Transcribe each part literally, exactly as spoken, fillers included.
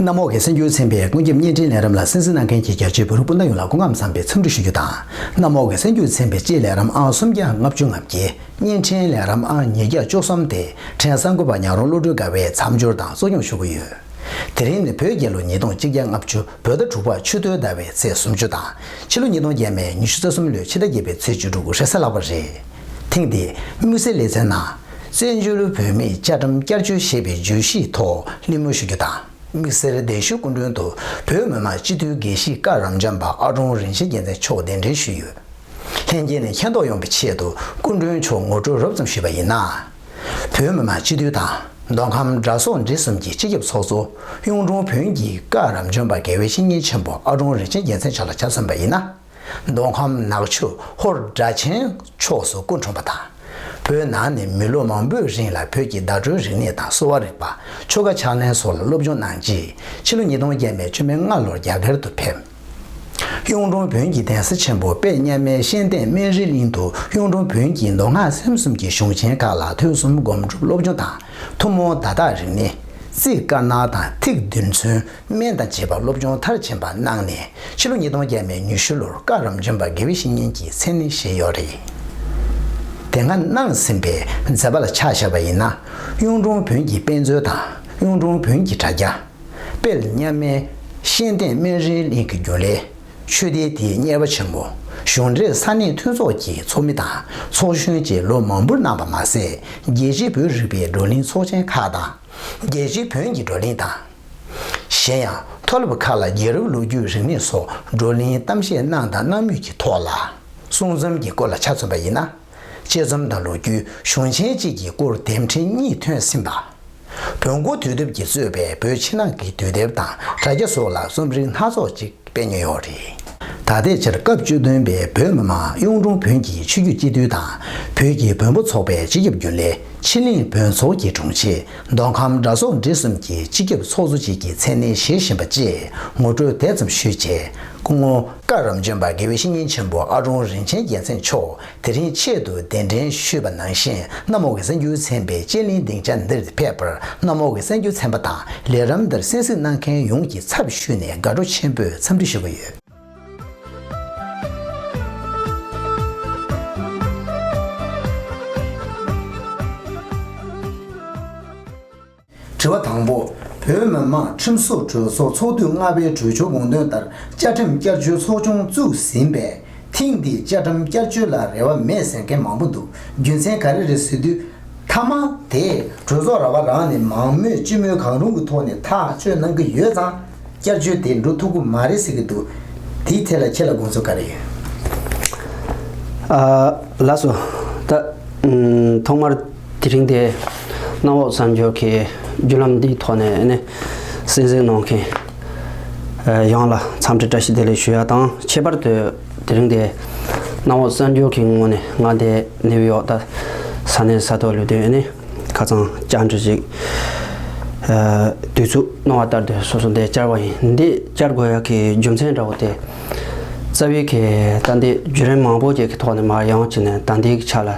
གནམ་འོག་གི་གསར་འགྱུར་ཚན་པའི་ཀུན་ཁྱབ་བརྙན་འཕྲིན་ལས་རིམ་ལ་གསན་གཟིགས་གནང་མཁན་གྱི་རྒྱ་ཆེའི་བོད་རིགས་སྤུན་ཟླ་ཡོངས་ལ་སྐུ་ཁམས་བཟང་པའི་འཚམས་འདྲི་ཞུ་རྒྱུ་དང་། གནམ་འོག་གི་གསར་འགྱུར་ཚན་པའི་སྤྱིའི་ལས་རིམ་ཨང་སུམ་བརྒྱ་ལྔ་བཅུ་ང་བརྒྱད། བརྙན་འཕྲིན་ལས་རིམ་ཨང་ཉིས་བརྒྱ་བཅུ་གསུམ་དེ་ཕྲན་གསར་འགོད་པ་ཉག་རོང་བློ་གྲོས་དགའ་བས་མཚམས་སྦྱོར་དང་གཙོ་སྐྱོང་ཞུ་གི་ཡོད། དེ་རིང་ནི་བོད་རྒྱལ་ལོ་ཉིས་སྟོང་གཅིག་བརྒྱ་ལྔ་བཅུ་བོད་ཟླ་དྲུག་པ་ཆུ་སྟོན་ཟླ་བའི་ཚེས་སུམ་ཅུ་དང་། ཕྱི་ལོ་ཉིས་སྟོང་བརྒྱ་མེད་ཉི་ཤུ་རྩ་གསུམ་ལོའི་ཕྱི་ཟླ་བརྒྱད་པའི་ཚེས་བཅུ་དྲུག་རེས་གཟའ་ལྷག་པ་རེད། ཐེངས་འདིའི་དམིགས་བསལ་ལེ་ཚན་ནང་། བཙན་བྱོལ་བོད་མིའི་བཅའ་ཁྲིམས་བསྐྱར་བཅོས་ཞེས་པའི་བརྗོད་གཞིའི་ཐོག་གླེང་མོལ་ཞུ་རྒྱུ་དང་། དམིགས་བསལ་གདན་ཞུའི་སྐུ་མགྲོན་དུ་བོད་མི་མང་སྤྱི་འཐུས་དགེ་བཤེས་ཀ་རབ་འབྱམས་པ་ཨ་ཀྲོང་རིན་ཆེན་རྒྱལ་མཚན་མཆོག་གདན་འདྲེན་ཞུས་ཡོད། ལྷན་རྒྱས་ནས་མཁྱེན་རྟོགས་ཡོང་བའི་ཆེད་དུ་སྐུ་མགྲོན་མཆོག་ངོ་སྤྲོད་རོབ་ཙམ་ཞུས་པ་ཡིན་ན། བོད་མི་མང་སྤྱི་འཐུས་དང་མདོ་ཁམས་གྲྭ་ཚོགས་སྡེ་གསུམ་གྱི་སྤྱི་ཁྱབ་ཚོགས་གཙོ་གཡུང་དྲུང་བོན་གྱི་ཀ་རབ་འབྱམས་པ་དགེ་བའི་བཤེས་གཉེན་ཆེན་པོ་ཨ་ཀྲོང་རིན་ཆེན་རྒྱལ་མཚན་མཆོག་ལ་ཆ་མཚོན་པ་ཡིན་ན། མདོ་ཁམས་ནག་ཆུ་ཧོར་སྦྲ་ཆེན་ཕྱོགས་སུ་སྐུ་འཁྲུངས་པ་དང་། བོད་ནང་ནས་མི་ལོ་མང་པོའི་རིང་ལ་བོད་ཀྱི་བརྡ་སྤྲོད་རིག་གནས་དང་གསོ་བ་རིག་པ། ཆོ་ག་ཕྱག་ལེན་སོགས་ལ་སློབ་སྦྱོང་གནང་རྗེས། ཕྱི་ལོ་ཉིས་སྟོང་བརྒྱ་མེད་བཅུ་མེད་ལྔ་ལོར་རྒྱ་གར་དུ་ཕེབས། གཡུང་དྲུང་བོན་གྱི་གདན་ས་ཆེན་པོ་དཔལ་མཉམ་མེད་ཤེས་ལྡན་སྨན་རིའི་གླིང་དུ་གཡུང་དྲུང་བོན་གྱི་མདོ་སྔགས་སེམས་གསུམ་གྱི་གཞུང་ཆེན་ཁག་ལ་ཐོས་བསམ་སྒོམ་སྒྲུབ་སློབ་སྦྱོང་དང་། ཐུན་མོང་བརྡ་དག་རིག་གནས། རྩིས་དཀར་ནག་དང་ཐིག་བདུན་ཚོན། སྨན་དང་བཅས་པ་སློབ་སྦྱོང་མཐར་ཕྱིན་པ་གནང་ནས། ཕྱི་ལོ་ཉིས་སྟོང་བརྒྱ་མེད་ཉི་ཤུ་ལོར་ཀ་རབ་འབྱམས་པ་དགེ་བའི་བཤེས་གཉེན་གྱི་མཚན་གནས་བཞེས་ཡོད་རེད། དེ་སྔ་གནང་ཟིན་པའི་མཛད་པ་ལ་ཆ་བཞག་པ་ཡིན་ན། གཡུང་དྲུང་བོན་གྱི་དཔེ་མཛོད་དང་། གཡུང་དྲུང་བོན་གྱི་དྲ་རྒྱ། དཔལ་མཉམ་མེད་ཤེས་ལྡན་སྨན་རིའི་གླིང་གི་རྒྱུན་ལས། ཆོས་སྡེ་དེའི་གཉེར་པ་ཆེན་མོ། གཞུང་འབྲེལ་ས་གནས་མཐུན་ཚོགས་ཀྱི་ཚོགས་མི་དང་ཚོགས་གཞོན་བཅས་ལོ་མང་པོར་གནང་བ་མ་ཟད། རྒྱལ་སྤྱིའི་བོད་རིག་པའི་བགྲོ་གླེང་ཚོགས་ཆེན་ཁག་དང་། རྒྱལ་སྤྱིའི་བོན་གྱི་བགྲོ་གླེང་དང་། གཞན་ཡང་མཐོ་སློབ་ཁག་ལ་རྒྱལ་རབས་ལོ་རྒྱུས་རིག་གནས་སོགས་བགྲོ་གླེང་གཏམ་བཤད་གནང་དང་གནང་མུས་ཀྱི་ཐོག་ལ། གསུང་རྩོམ་གྱི་སྐོར་ལ་ཆ་མཚོན་པ་ཡིན་ན། དཔྱད་རྩོམ་དང་ལོ་རྒྱུས་གཞུང་ཆེན་གཅིག་གི་སྐོར་དེབ་ཕྲེང་གཉིས་ཐོན་ཟིན་པ། བོན་སྐོར་དུས་དེབ་ཀྱིས་གཙོས་པའི་བོད་ཕྱི་ནང་གི་དུས་དེབ་དང་དྲ་རྒྱ་སོགས་ལ་རྩོམ་རིག་སྣ་ཚོགས་ཅིག་སྤེལ་མྱོང་ཡོད་རེད། ད་ལྟའི་ཆར་སྐབས་བཅུ་བདུན་པའི་བོད་མི་མང་གཡུང་དྲུང་བོན་གྱི་ཆོས་བརྒྱུད་སྤྱི་འཐུས་དང་། བོད་ཀྱི་བོན་པོ་ཚོགས་པའི་སྤྱི་ཁྱབ་རྒྱུན་ལས། ཆི་ལེན་བོན་ཚོགས་ཀྱི་དྲུང་ཆེ། མདོ་ཁམས་གྲྭ་ཚོགས་སྡེ་གསུམ་གྱི་སྤྱི་ཁྱབ་ཚོགས་གཙོ་བཅས་ཀྱི་མཚན་གནས་བཞེས་བཞིན་པ་བཅས་ངོ་སྤྲོད་དེ་ཙམ་ཞུས་རྗེས། སྐུ་ངོ་ཀ་རབ་འབྱམས་པ་དགེ་བའི་བཤེས་གཉེན་ཆེན་པོ་ཨ་ཀྲོང་རིན་ཆེན་རྒྱལ་མཚན་མཆོག་དེ་རིང་ཆེད་དུ་གདན་འདྲེན་ཞུས་པ་ནང་བཞིན། གནམ་འོག་གི་གསར་འགྱུར་ཚན་པའི་དཔྱད་གླེང་སྡིངས་ཆ་འདིར་ཕེབས་པར། གནམ་འོག་གི་གསར་འགྱུར་ཚན་པ་དང་ལས་རིམ་འདིར་གསན་གཟིགས་གནང་མཁན་ཡོངས་ཀྱི་ཚབ་ཞུས་ནས་དགའ་སྤྲོ་ཆེན་པོས་འཚམས་འདྲི་ཞུ་གི་ཡོད། དྲི་བ་དང་པོ། བོད་མི་མང་ཁྲིམས་བཟོ་གྲོས་ཚོགས་ཚོགས་དུས་ལྔ་པའི་གྲོས་ཆོད་དགོངས་དོན་ལྟར་བཅའ་ཁྲིམས་བསྐྱར་བཅོས་ཚོགས་ཆུང་བཙུགས་ཟིན་པས། ཐེངས་འདིའི་བཅའ་ཁྲིམས་བསྐྱར་བཅོས་ལ་རེ་བ་མེད་ཟེར་མཁན་མང་པོ་འདུག་རྒྱུ་མཚན་ག་རེ་རེད་ཟེར་དུས། མཐའ་མ་དེ་གྲོས་ཚོགས་ར་བ་རང་ནས་མང་མོས་སྤྱི་མོས་གང་རུང་གི་ཐོག་ནས་ཐག་གཅོད་གནང་གི་ཡོད་ཙང་། བསྐྱར་བཅོས་དེ་འགྲོ་ཐུབ་ཀྱི་མ་རེད་ཟེར་གྱི་འདུག་དེའི་ཐད་ལ་ཁྱེད་ལ་དགོངས་ཚུལ་ག་རེ་ཡོད། ཨ། ལགས་སོ། ད། ཨུམ། ཐོག་མར་དེ་རིང་དེ་གནམ་འོག་གསར་འགྱུར་གྱི་བརྒྱུད་ལམ་འདིའི་ཐོག་ནས་ནི་གསན་གཟིགས་གནང་མཁན་ཡོངས་ལ་འཚམས་འདྲི་བཀྲ་ཤིས་བདེ་ལེགས་ཞུ་ཡ་དང་། ཁྱད་པར་དུ་དེ་རིང་དེ་གནམ་འོག་གསར་འགྱུར་གྱི་ངོས་ནས་ང་དེ་ནིའུ་ཡོག་ད་ས་གནས་ས་ཐོག་ལུས་དོན་ནི། ཁ་སང་བཅར་འདྲི་ཞིག་ཨ། དུས་ཚོད་གནང་བ་ལྟར་དུ་སོ་སོ་འདིར་བཅར་བ་ཡིན། འདི་བཅར་དགོས་ཡག་གི་རྒྱུ་མཚན་འདྲ་བོ་དེ། རྩ་བའི་གི་ད་འདི་བརྒྱུད་རིམ་མང་པོ་ཅིག་གི་ཐོག་ནས་མར་ཡོང་བྱས་ནས་ད་འདི་གི་ཆ་ལ་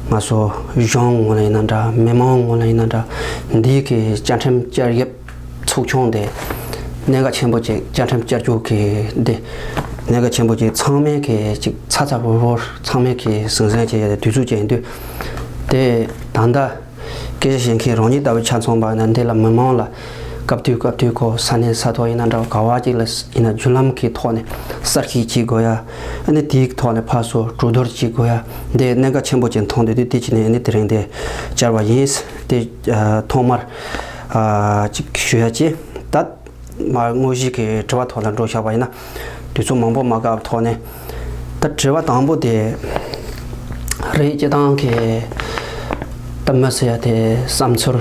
ང་ཚོ་གཞུང་ངོས་ལ་ཡིན་ན་འདྲ། མི་མང་ངོས་ལ་ཡིན་ན་འདྲ། འདི་གི་བཅའ་ཁྲིམས་བསྐྱར་ཞིབ་ཚོགས་ཆུང་དེ་གནད་འགག་ཆེན་པོ་ཅིག་བཅའ་ཁྲིམས་བསྐྱར་བཅོས་གི་འདི་གནད་འགག་ཆེན་པོ་ཅིག་ཚང་མས་གི་ཅིག་ཚ་ཚ་འུར་འུར་ཚང་མས་གི་ཟིང་ཟིང་བྱས་ཡ་དེ་དུས་ཚོད་ཅིག་ཡིན་དུས། དེ་ད་ལྟ་སྐད་ཆ་བཤད་མཁན་རང་ཉིད་ལྟ་བུ་ཆ་མཚོན་པ་ན་འདི་ལ་མི་མང་ལ་སྐབས་དུས་སྐབས་དུས་ཁོ་ས་གནས་ས་ཐོག་ཡིན་ན་འདྲ་བ་ག་བ་ཅིག་ལ་ཡིན་ན་བརྒྱུད་ལམ་གི་ཐོག་ནས་གསར་ཤེས་བྱེད་དགོས་ཡ། ཨ་ནི་དེའི་ཐོག་ནས་ཕར་ཚུར་གྲོས་བསྡུར་བྱེད་དགོས་ཡ། འདི་གནད་འགག་ཆེན་པོ་ཅིག་མཐོང་དུས་དུས་དེ་ཅི་ནས་ཨ་ནི་དེ་རིང་དེ་བཅར་བ་ཡིན། དེ་ཐོག་མར་ཅིག་ཞུ་ཡ་ཅི་ད། མར་དངོས་གཞི་གི་དྲི་བ་ཐོག་ལ་འགྲོ་བཞག་པ་ཡིན་ན། དུས་ཚོད་མང་པོ་མ་བཀག་པའི་ཐོག་ནས། ད་དྲི་བ་དང་པོ་དེ། རེད། སྤྱིར་བཏང་གི་ད་མི་ཟེར་ཡ་དེ་བསམ་ཚུལ་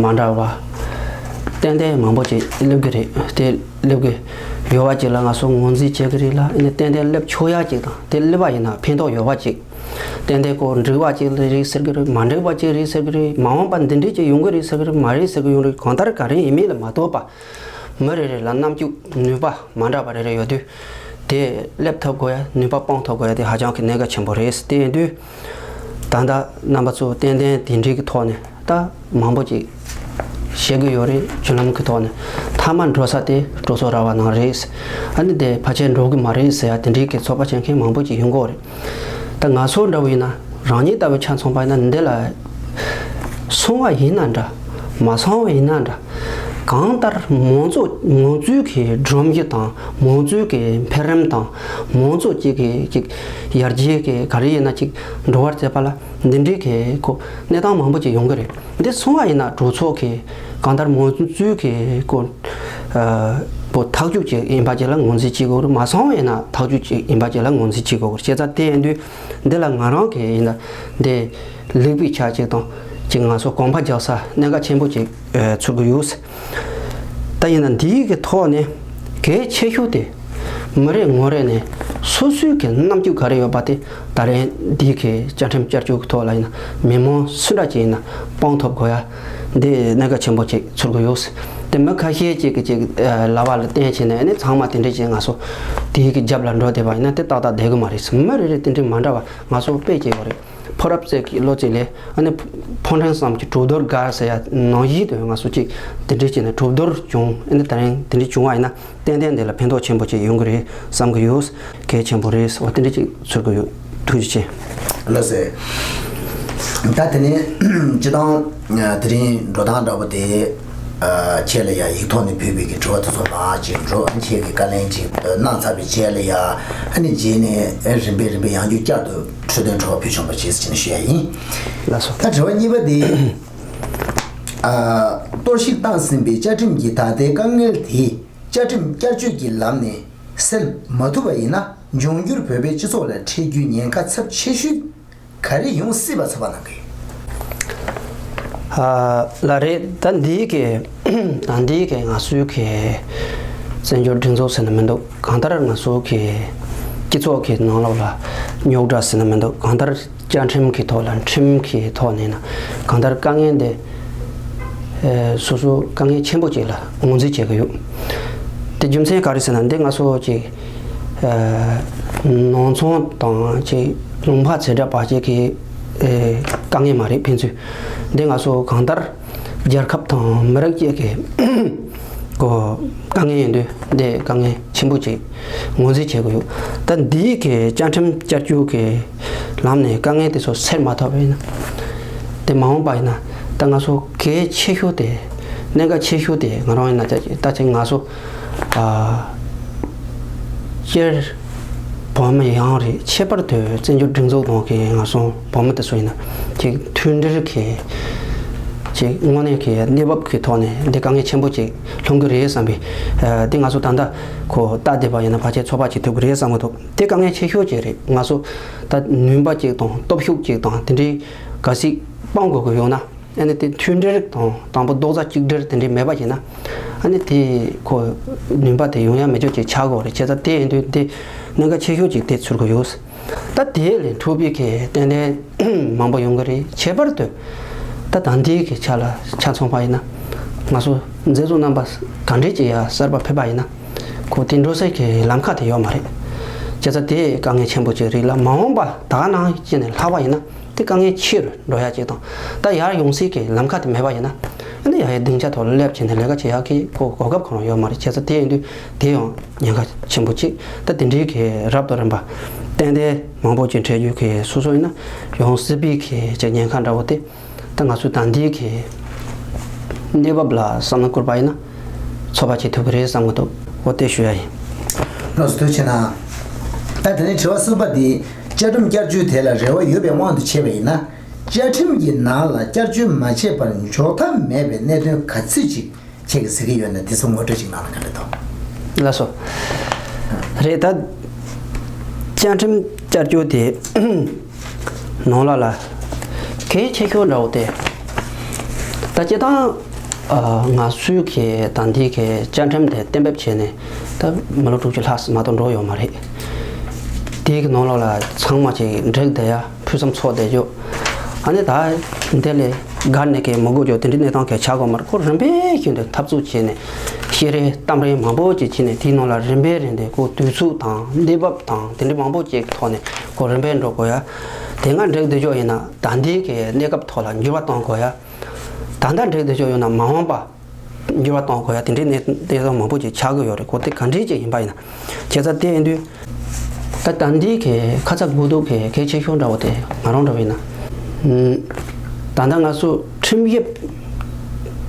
མ་འདྲ་བ། ཏན་ཏན་མང་པོ་ཅིག་སླེབས་ཀྱི་རེད། དེ་སླེབས་ཀྱི་ཡོད་པ་ཅིག་ལ་ང་ཚོ་ངོས་འཛིན་བྱེད་ཀྱི་རེད་ལ། ཨ་ནི་ཏན་ཏན་སླེབས་ཆོག་ཡ་ཅིག་དང་། དེ་སླེབས་པ་ཡིན་ན་ཕན་ཐོགས་ཡོད་པ་ཅིག་ཏན་ཏན་ཁོ་འགྲིག་པ་ཅིག་རེད་ཟེར་གྱི་རེད། མ་འགྲིག་པ་ཅིག་རེད་ཟེར་གྱི་རེད། མ་འོངས་པ་འདི་འདྲས་ཅིག་ཡོང་གི་རེད་ཟེར་གྱི་རེད། མ་རེད་ཟེར་གྱི་ཡོང་རེད། གང་ལྟར་ག་རེ་ཡིན་མིན་ལ་མ་ལྟོས་པ། མི་རེ་རེ་ལ་རྣམ་འགྱུར་ནུས་པ་མ་འདྲ་བ་རེ་རེ་ཡོད་དུས། དེ་སླེབས་ཐུབ་དགོས་ཡ། ནུས་པ་སྤུངས་ཐུབ་དགོས་ཡ་དེ་ཧ་ཅང་གི་གནད་འགག་ཆེན་པོ་རེད། དེ་ཡིན་དུས། ད་ལྟ་རྣམ་པ་ཚོ་ཏན་ཏན་དེ་འདྲའི་གི་ཐོག་ནས་ད་མང་པོ་ཅིག་ བཤད་ཀྱི་ཡོད་རེད། བརྒྱུད་ལམ་གྱི་ཐོག་ནས་མཐའ་མ་འགྲོ་ས་དེ་གྲོས་ཚོགས་ར་བ་ནང་རེད། ཨ་ནི་དེ་ཕལ་ཆེར་འགྲོ་གི་མ་རེད་ཟེར་ཡ་དེ་འདྲའི་གི་ཚོད་དཔག་བྱེད་མཁན་མང་པོ་ཅིག་ཡོང་གི་ཡོད་རེད། ད་ང་ཚོ་འདྲ་བོ་ཡིན་ན། རང་ཉིད་ལྟ་བུ་ཆ་མཚོན་པ་ཡིན་ན་འདི་ལ་སོང་བ་ཡིན་ན་འདྲ། མ་སོང་བ་ཡིན་ན་འདྲ། གང་ལྟར་མང་གཙོ་མང་གཙོའི་གི་སྒྲོམ་གཞི་དང་མང་གཙོའི་གི་འཕེལ་རིམ་དང་མང་གཙོ་གཅིག་གི་གཅིག་ཡར་རྒྱས་གི་ག་རེ་ཡིན་ན་གཅིག་འགྲོ་བར་བྱེད་པ་ལ་འདི་འདྲའི་གི་ཁོ་གནས་སྟངས་མང་པོ་ཅིག་ཡོང་གི་རེད། འདི་སོང་བ་ཡིན་ན་གྲོས་ཚོགས་གི་གང་ལྟར་མང་གཙོའི་གི་ཁོ་པོ་ཐག་གཅོད་ཅིག་ཡིན་པ་ཅིག་ལ་ངོས་འཛིན་བྱེད་དགོས་རེད། མ་སོང་བ་ཡིན་ན་ཐག་གཅོད་ཅིག་ཡིན་པ་ཅིག་ལ་ངོས་འཛིན་བྱེད་དགོས་རེད། བྱས་ཙང་དེ་ཡིན་དུས། འདི་ལ་ང་རང་གི་ཡིན་ན་འདི་ལེགས་པའི་ཆ་གཅིག་དང་གཅིག་ང་ཚོ་གོམ་པ་རྒྱག་ས་གནད་འགག་ཆེན་པོ་གཅིག་ཚོར་གི་ཡོད། ད་ཡིན་ན་འདིའི་གི་ཐོག་ནས་གལ་ཆེ་ཤོས་དེ་མི་རེ་ངོ་རེ་ནས་སོ་སོའི་གི་རྣམ་འགྱུར་ག་རེ་ཡོད་པ་དེ་ད་རེས་འདིའི་གི་བཅའ་ཁྲིམས་བསྐྱར་བཅོས་ཀྱི་ཐོག་ལ་ཡིན་ན་མི་མང་སུ་འདྲ་ཅིག་ཡིན་ན་སྤང་ཐུབ་དགོས་ཡ། འདི་གནད་འགག་ཆེན་པོ་ཅིག་ཚོར་གི་ཡོད། དེ་མི་ཁ་ཤས་ཅིག་གི་ཅིག་ལབ་པ་ལ་བརྟེན་བྱས་ནས་ཨ་ནི་ཚང་མ་དེ་འདྲ་ཅིག་ང་ཚོ་དེའི་གི་རྒྱབ་ལ་འགྲོ་བསྡད་པ་ཡིན་ན་དེ་ཏག་ཏག་བསྡད་གི་མ་རེད། མི་རེ་རེ་དེ་འདྲ་མ་འདྲ་བ་ང་ཚོ་དཔེ་ཅིག་ཡོད་རེད། ཕོ་རབ་རྩེ་གི་བློ་རྩེ་ལས་ཨ་ནི་ཕོ་བྲང་བསམ་གྱི་གྲོས་བསྡུར་དགའ་ཟེར་ཡ་ནང་བཞིན་དུ་ང་ཚོ་ཅིག་དེ་འདྲ་བྱས་ནས་གྲོས་བསྡུར་བྱུང་ཨ་ནི་ད་རིང་དེ་འདྲ་བྱུང་བ་ཡིན་ན་ཏན་ཏན་དེ་ལ་ཕན་ཐོགས་ཆེན་པོ་ཅིག་ཡོང་གི་རེད་བསམ་གི་ཡོད། གལ་ཆེན་པོ་རེད། འོ་དེ་འདྲ་ཅིག་ཚོར་གི་ཡོད། ཐུགས་རྗེ་ཆེ། ལགས་སོ། ད་དེ་ནས་སྤྱི་བཏང་དེ་རིང་འགྲོ་སྟངས་འདྲ་པོ་དེ་ཁྱེད་ལ་ཡང་ཡིག་ཐོག་ནས་ཕུལ་བའི་གི་དྲི་བ་དེ་ཚོ་མར་ཅིག་འགྲོ་ཁྱེད་ཀྱི་བཀའ་ལན་ཅིག་གནང་ཚར་བའི་རྗེས་ལ་ཡང་ཨ་ནི་རྗེས་ནས་རིམ་པས་རིམ་པས་ཡང་བསྐྱར་བསྐྱར་དུ་འཕྲོས་དོན་དྲི་བ་ཕུལ་ཆོག་པ་བྱེད་ཟེར་ནས་ཞུ་ཡ་ཡིན། ལགས་སོ། ད་དྲི་བ་གཉིས་པ་དེ། གཏོར་བཤིག་བཏང་ཟིན་པའི་བཅའ་ཁྲིམས་ཀྱི་ད་ལྟའི་དཀའ་ངལ་དེ་བཅའ་ཁྲིམས་བསྐྱར་བཅོས་ཀྱི་ལམ་ནས་སེལ་མ་ཐུབ་པ་ཡིན་ན་འབྱུང་འགྱུར་བོད་པའི་སྤྱི་ཚོགས་ལ་འཕྲད་རྒྱུའི་ཉེན་ཁ་ཚབས་ཆེ་ཤོས་ག་རེ་ཡོང་སྲིད་པ་ཚོད་དཔག་གནང་གི་ཡོད། ལགས་རེད། ད་འདིའི་གི་ད་འདིའི་གི་ང་ཚོའི་གི་བཙན་བྱོལ་སྒྲིག་འཛུགས་ཟེར་ན་མི་འདུག་གང་ལྟར་ང་ཚོའི་གི་སྤྱི་ཚོགས་གི་ནང་ལོགས་ལ་རྙོག་དྲ་ཟེར་ན་མི་འདུག་གང་ལྟར། བཅའ་ཁྲིམས་ཀྱི་ཐོག་ལ་ཁྲིམས་ཀྱི་ཐོག་ནས་ན་གང་ལྟར་དཀའ་ངལ་འདི་སོ་སོ་དཀའ་ངལ་ཆེན་པོ་ཅིག་ལ་ངོས་འཛིན་བྱེད་ཀྱི་ཡོད། དེ་རྒྱུ་མཚན་ག་རེ་ཟེར་ན་འདི་ང་ཚོ་ཅིག་ནང་ཚོང་དང་ཅིག་ལུང་པ་ཚེ་སྒྲ་བར་ཅིག་གི་དཀའ་ངལ་མ་རེད། ཕན་ཚུན་འདི་ང་ཚོ་གང་ལྟར་རྒྱལ་ཁབ་དང་མི་རིགས་ཅིག་གི་གོ་དཀའ་ངལ་ཡིན་དུས་འདི་དཀའ་ངལ་ཆེན་པོ་ཅིག་ངོས་འཛིན་བྱེད་དགོས་ཡོད། ད་འདིའི་གི་བཅའ་ཁྲིམས་བསྐྱར་བཅོས་ཀྱི་ལམ་ནས་དཀའ་ངལ་དེ་ཚོ་སེལ་མ་ཐུབ་པ་ཡིན་ན། དེ་མ་འོངས་པ་ཡིན་ན་ད་ང་ཚོ་གལ་ཆེ་ཤོས་དེ་གནད་འགག་ཆེ་ཤོས་དེ་ང་རང་ཡིན་ན་ད་ད་ཅིག་ང་ཚོ་ཨ་སྤྱིར་བོད་མི་ཡོངས་རེད། ཁྱད་པར་དུ་བཙན་བྱོལ་སྒྲིག་འཛུགས་ནང་གི་ང་ཚོ་བོད་མི་དེ་ཚོ་ཡིན་ན་ཅིག་མཐུན་སྒྲིལ་གྱི་ཅིག་དངོས་གནས་ཀྱི་གནས་བབ་ཀྱི་ཐོག་ནས་འདི་དཀའ་ངལ་ཆེན་པོ་ཅིག་སློང་གི་རེད་བསམ་པའི་ཨ་དེ་ང་ཚོ་ད་ལྟ་ཁོ་ལྟ་བསྡད་པ་ཡིན་ན་ཕལ་ཆེར་ཚོད་དཔག་བྱེད་ཐུབ་ཀྱི་རེད་བསམ་གྱི་འདུག་དེ་དཀའ་ངལ་ཆེ་ཤོས་ཅིག་རེད། ང་ཚོ་ད་ནུས་པ་ཅིག་དང་སྟོབས་ཤུགས་ཅིག་དང་དེ་འདྲའི་ག་ཞིག་སྤང་དགོས་ཀྱི་ཡོད་ན་ཨ་ནི་དེ་མཐུན་སྒྲིལ་དང་དང་པོ་རྡོག་རྩ་གཅིག་སྒྲིལ་དེ་འདྲའི་མེད་པ་ཡིན་ན་ཨ་ནི་དེ་ཁོ་ནུས་པ་དེ་ཡོང་ཡ་མེད་ཅོག་ཅིག་ཆགས་དགོས་རེད། བྱས་ཙང་དེ་ཡིན་དུས་དེ་གནད་འགག་ཆེ་ཤོས་ཅིག་དེ་ཚོར་གྱི་ཡོད། ད་དེ་ལས་འཕྲོས་པའི་གི་ཏན་ཏན་མང་པོ་ཡོང་གི་རེད། ཁྱད་པར་དུ་ད་ད་ལྟའི་གི་ཆ་ལ་ཆ་མཚོན་པ་ཡིན་ན་ང་ཚོ་མཛད་གཙོ་རྣམ་པ་ག་འདྲས་ཀྱི་ཡ་གསར་པ་ཕེབས་པ་ཡིན་ན་ཁོ་དེ་འགྲོ་སའི་གི་ལམ་ཁ་དེ་ཡོད་མ་རེད། བྱས་ཙང་དེ་དཀའ་ངལ་ཆེན་པོ་ཅིག་རེད་ལ་མ་འོངས་པ་ད་ག་ནང་བཞིན་ནས་ལྷག་པ་ཡིན་ན་དེ་དཀའ་ངལ་ཆེ་རུ་འགྲོ་ཡ་ཅིག་དང་ད་ཡར་ཡོང་སའི་གི་ལམ་ཁ་དེ་མེད་པ་ཡིན་ན་ཨ་ནི་ཡ་ཡའི་སྡིངས་ཆ་ཐོག་ལ་སླེབས་བྱས་ནས་ལས་ཀ་བྱེད་ཡ་གི་ཁོ་གོ་སྐབས་ཁོ་རང་ཡོད་མ་རེད། བྱས་ཙང་དེ་ཡིན་དུས་དེ་ཡང་ཉེན་ཁ་ཆེན་པོ་གཅིག་ད་དེ་འདྲའི་གི་རབ་དང་རིམ་པ་ཏན་ཏན་མང་པོ་ཅིག་འཕྲད་རྒྱུ་གི་སོ་སོ་ཡིན་ན་ཡང་སྲིད་པའི་གི་ཅིག་ཉེན་ཁ་འདྲ་བོ་དེ་ད་ང་ཚོའི་ད་ལྟའི་གི་གནས་བབ་ལ་བསམ་བློ་བསྐུར་པ་ཡིན་ན་ཚོད་དཔག་བྱེད་ཐུབ་ཀྱི་རེད་བསམ་གི་འདུག་འོ་དེ་ཞུ་ཡ་ཡིན། ལགས་སོ་ཐུགས་རྗེ་གནང་། ད་དེ་ནས་དྲི་བ་གསུམ་པ་འདི་བཅའ་ཁྲིམས་བསྐྱར་བཅོས་དེ་ལ་རེ་བ་ཡོད་པའི་དབང་དུ་བྱས་པ་ཡིན་ན་བཅའ་ཁྲིམས་ཀྱི་ནང་ལ་བསྐྱར་བཅོས་མ་བྱས་པར་འཇོག་ཐབས་མེད་པའི་གནད་དོན་ག་ཚོད་ཅིག་ཁྱེད་ཀྱིས་གཟིགས་ཀྱི་ཡོད་ན་དེ་ཚོ་ངོ་སྤྲོད་ཅིག་གནང་ན་ག་འདྲ་འདུག་ལགས་སོ། རེད་ད། བཅའ་ཁྲིམས་བསྐྱར་བཅོས་དེ་ནང་ལ་ལ་གལ་ཆེ་ཤོས་འདྲ་བོ་དེ། ད་སྤྱིར་བཏང་ང་ཚོའི་གི་ད་འདི་གི་བཅའ་ཁྲིམས་དེ་གཏན་འབེབས་བྱས་ནས་ད་མི་ལོ་དྲུག་ཅུ་ལྷག་མ་གཏོགས་འགྲོ་ཡོད་མ་རེད། དེའི་གི་ནང་ལ་ལ་ཚང་མ་ཅིག་འགྲིག་བསྡད་ཡ། ཕུན་སུམ་ཚོགས་བསྡད་རྒྱུ། ཨ་ནི་ད་འདི་ལས་སྒར་ནས་ཀྱི་མི་དགོས་རྒྱུ་དེ་འདྲའི་གནས་སྟངས་ཀྱི་ཆགས་དགོས་མ་རེད། ཁོ་རིམ་པས་བཞིན་དུ་འཐབ་རྩོད་བྱས་ནས་བཤད་རེས་གཏམ་རེས་མང་པོ་ཅིག་བྱས་ནས་དེའི་ནང་ལ་རིམ་པས་རིམ་པས་ཁོ་དུས་ཚོད་དང་གནས་བབ་དང་དེ་འདྲའི་མང་པོ་ཅིག་གི་ཐོག་ནས་ཁོ་རིམ་པས་འགྲོ་དགོས་ཡ། དེ་སྔ་འགྲིག་བསྡད་རྒྱུ་ཡིན་ན་ད་འདི་གི་གནས་སྐབས་ཐོག་ལ་འགྱུར་བ་གཏོང་དགོས་ཡ། ད་ལྟ་འགྲིག་བསྡད་ཆོག་ཡོད་ན་མ་འོངས་པ་འགྱུར་བ་གཏོང་དགོས་ཡ་དེ་འདྲའི་གནས་སྟངས་མང་པོ་ཅིག་ཆགས་ཀྱི་ཡོད་རེད། ཁོ་དེ་ག་འདྲའི་ཅིག་ཡིན་པ་ཡིན་ན། བྱས་ཙང་དེ་ཡིན་དུས་ད་ད་འདི་གི་ཁ་ཚ་དགོས་གཏུགས་གི་གལ་ཆེ་ཤོས་འདྲ་བོ་དེ་ང་རང་འདྲ་བོ་ཡིན་ན། ད་ལྟ་ང་ཚོ་ཁྲིམས་ཞིབ་